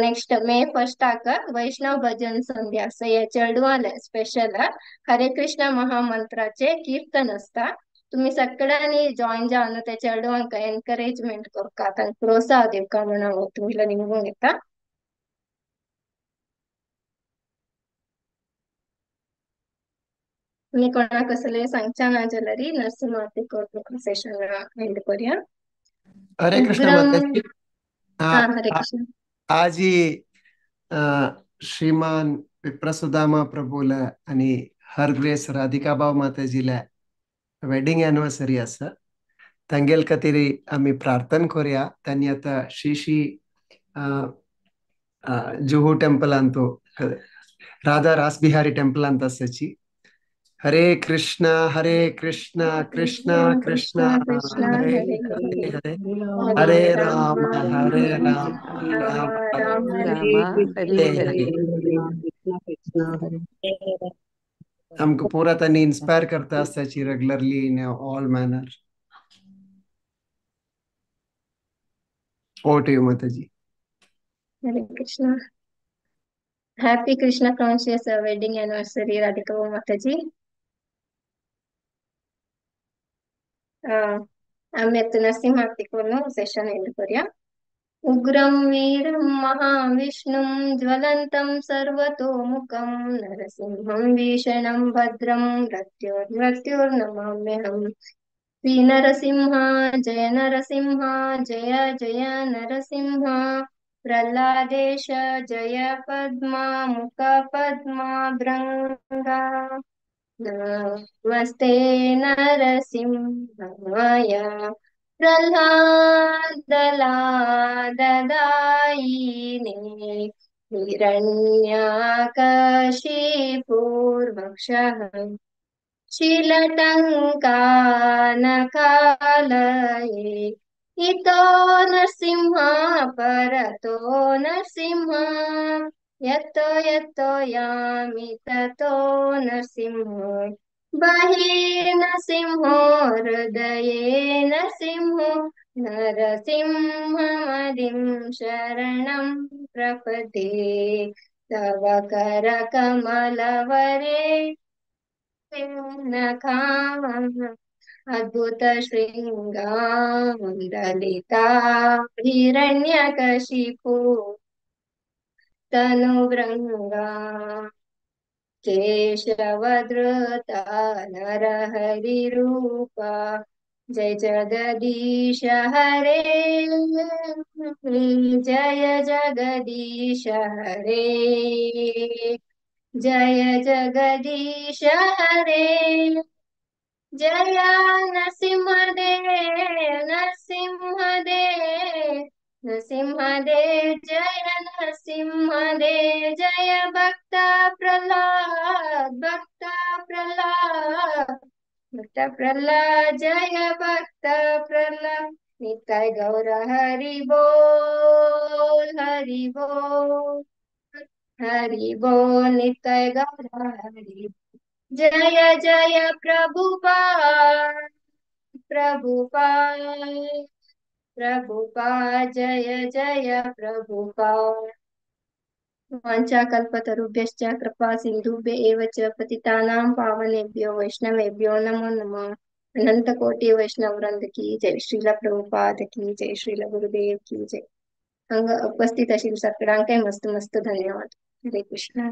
नेक्स्ट मे 1 वैष्णव भजन संध्या आसा. हे चेडवाले स्पेशल हरे कृष्ण महामंत्राचे कीर्तन आसता. तुम्ही सगळ्यांनी जॉईन जावन त्या चेडवांक एनकरेजमेंट करका, तांकां प्रोत्साह दिवका म्हणून हांव तुमकां निमगूंक येता. तुम्ही कोणाक कसले सांगच्या ना जाल्यार नरसिंह सेशन एंड करूया. हरे कृष्ण माताजी. हरे कृष्ण. आज ही श्रीमान विप्रसुदामा प्रभूला आणि हर ग्रेस राधिका भाव माताजीला वेडिंग एनिवर्सरी आसा. तांगेल खातीर आमी प्रार्थना करूया. तांणी आतां श्री श्री जुहू टेम्पलांत राधा रासबिहारी टेम्पलांत आसाची. हरे कृष्ण कृष्ण कृष्ण हरे हरे हरे हरे राम राम राम हरे हरे. आमकां पुरा तांणी इन्स्पायर करता आसताची regularly in all manner. Over to you Mataji. Hare Krishna. Happy Krishna conscious wedding anniversary Radhika Mataji. आमी आतां नरसिंह आरती सेशन एंड करूया. उग्रं वीरं महाविष्णुं ज्वलन्तं सर्वतोमुखं नरसिंहं भीषणं भद्रं मृत्योर्मृत्योर्नमाम्यहम्. श्री नरसिंह जय नरसिंह जय जय नरसिंह. प्रह्लादेश जय पद्मा मुख पद्मा भृंगा. नमस्ते नरसिंहाय प्रह्लादलाददायिने हिरण्यकशिपुर्वक्षः शिलटङ्कानकालये. इतो नरसिंह परतो नरसिंह यतो यतो यामि ततो नरसिंह. बहिर्नरसिंहो हृदये नरसिंहो नरसिंहमदिं शरणं प्रपदे. तव करकमलवरे नखामः अद्भुत शृङ्गां ललिता हिरण्यकशिपु तनुभृङ्गा. केशवधृता नरहरिरूपा जय जगदीश हरे जय जगदीश हरे जय जगदीश हरे. जय नरसिंहदेव नरसिंहदेव नरसिंहदेव जय नरसिंहदेव जय भक्त प्रह्लाद भक्त प्रह्लाद भक्त प्रह्लाद जय भक्त प्रह्लाद. निताय गौर हरि बोल हरि बोल हरि बोल निताय गौर हरि. जय जय प्रभुपाद प्रभुपाद प्रभुपाद जय जय प्रभुपाद. वाञ्छाकल्पतरुभ्यश्च कृपा सिन्धुभ्य एव च पतितानां पावनेभ्यो वैष्णवेभ्यो नमो नमः. अनंत कोटि वैष्णव वृंद की जय. श्रील प्रभुपाद की जय. श्रील गुरुदेव की जय. अंग उपस्थित अशील सगळ्यांकाय मस्त मस्त धन्यवाद. हरे कृष्ण.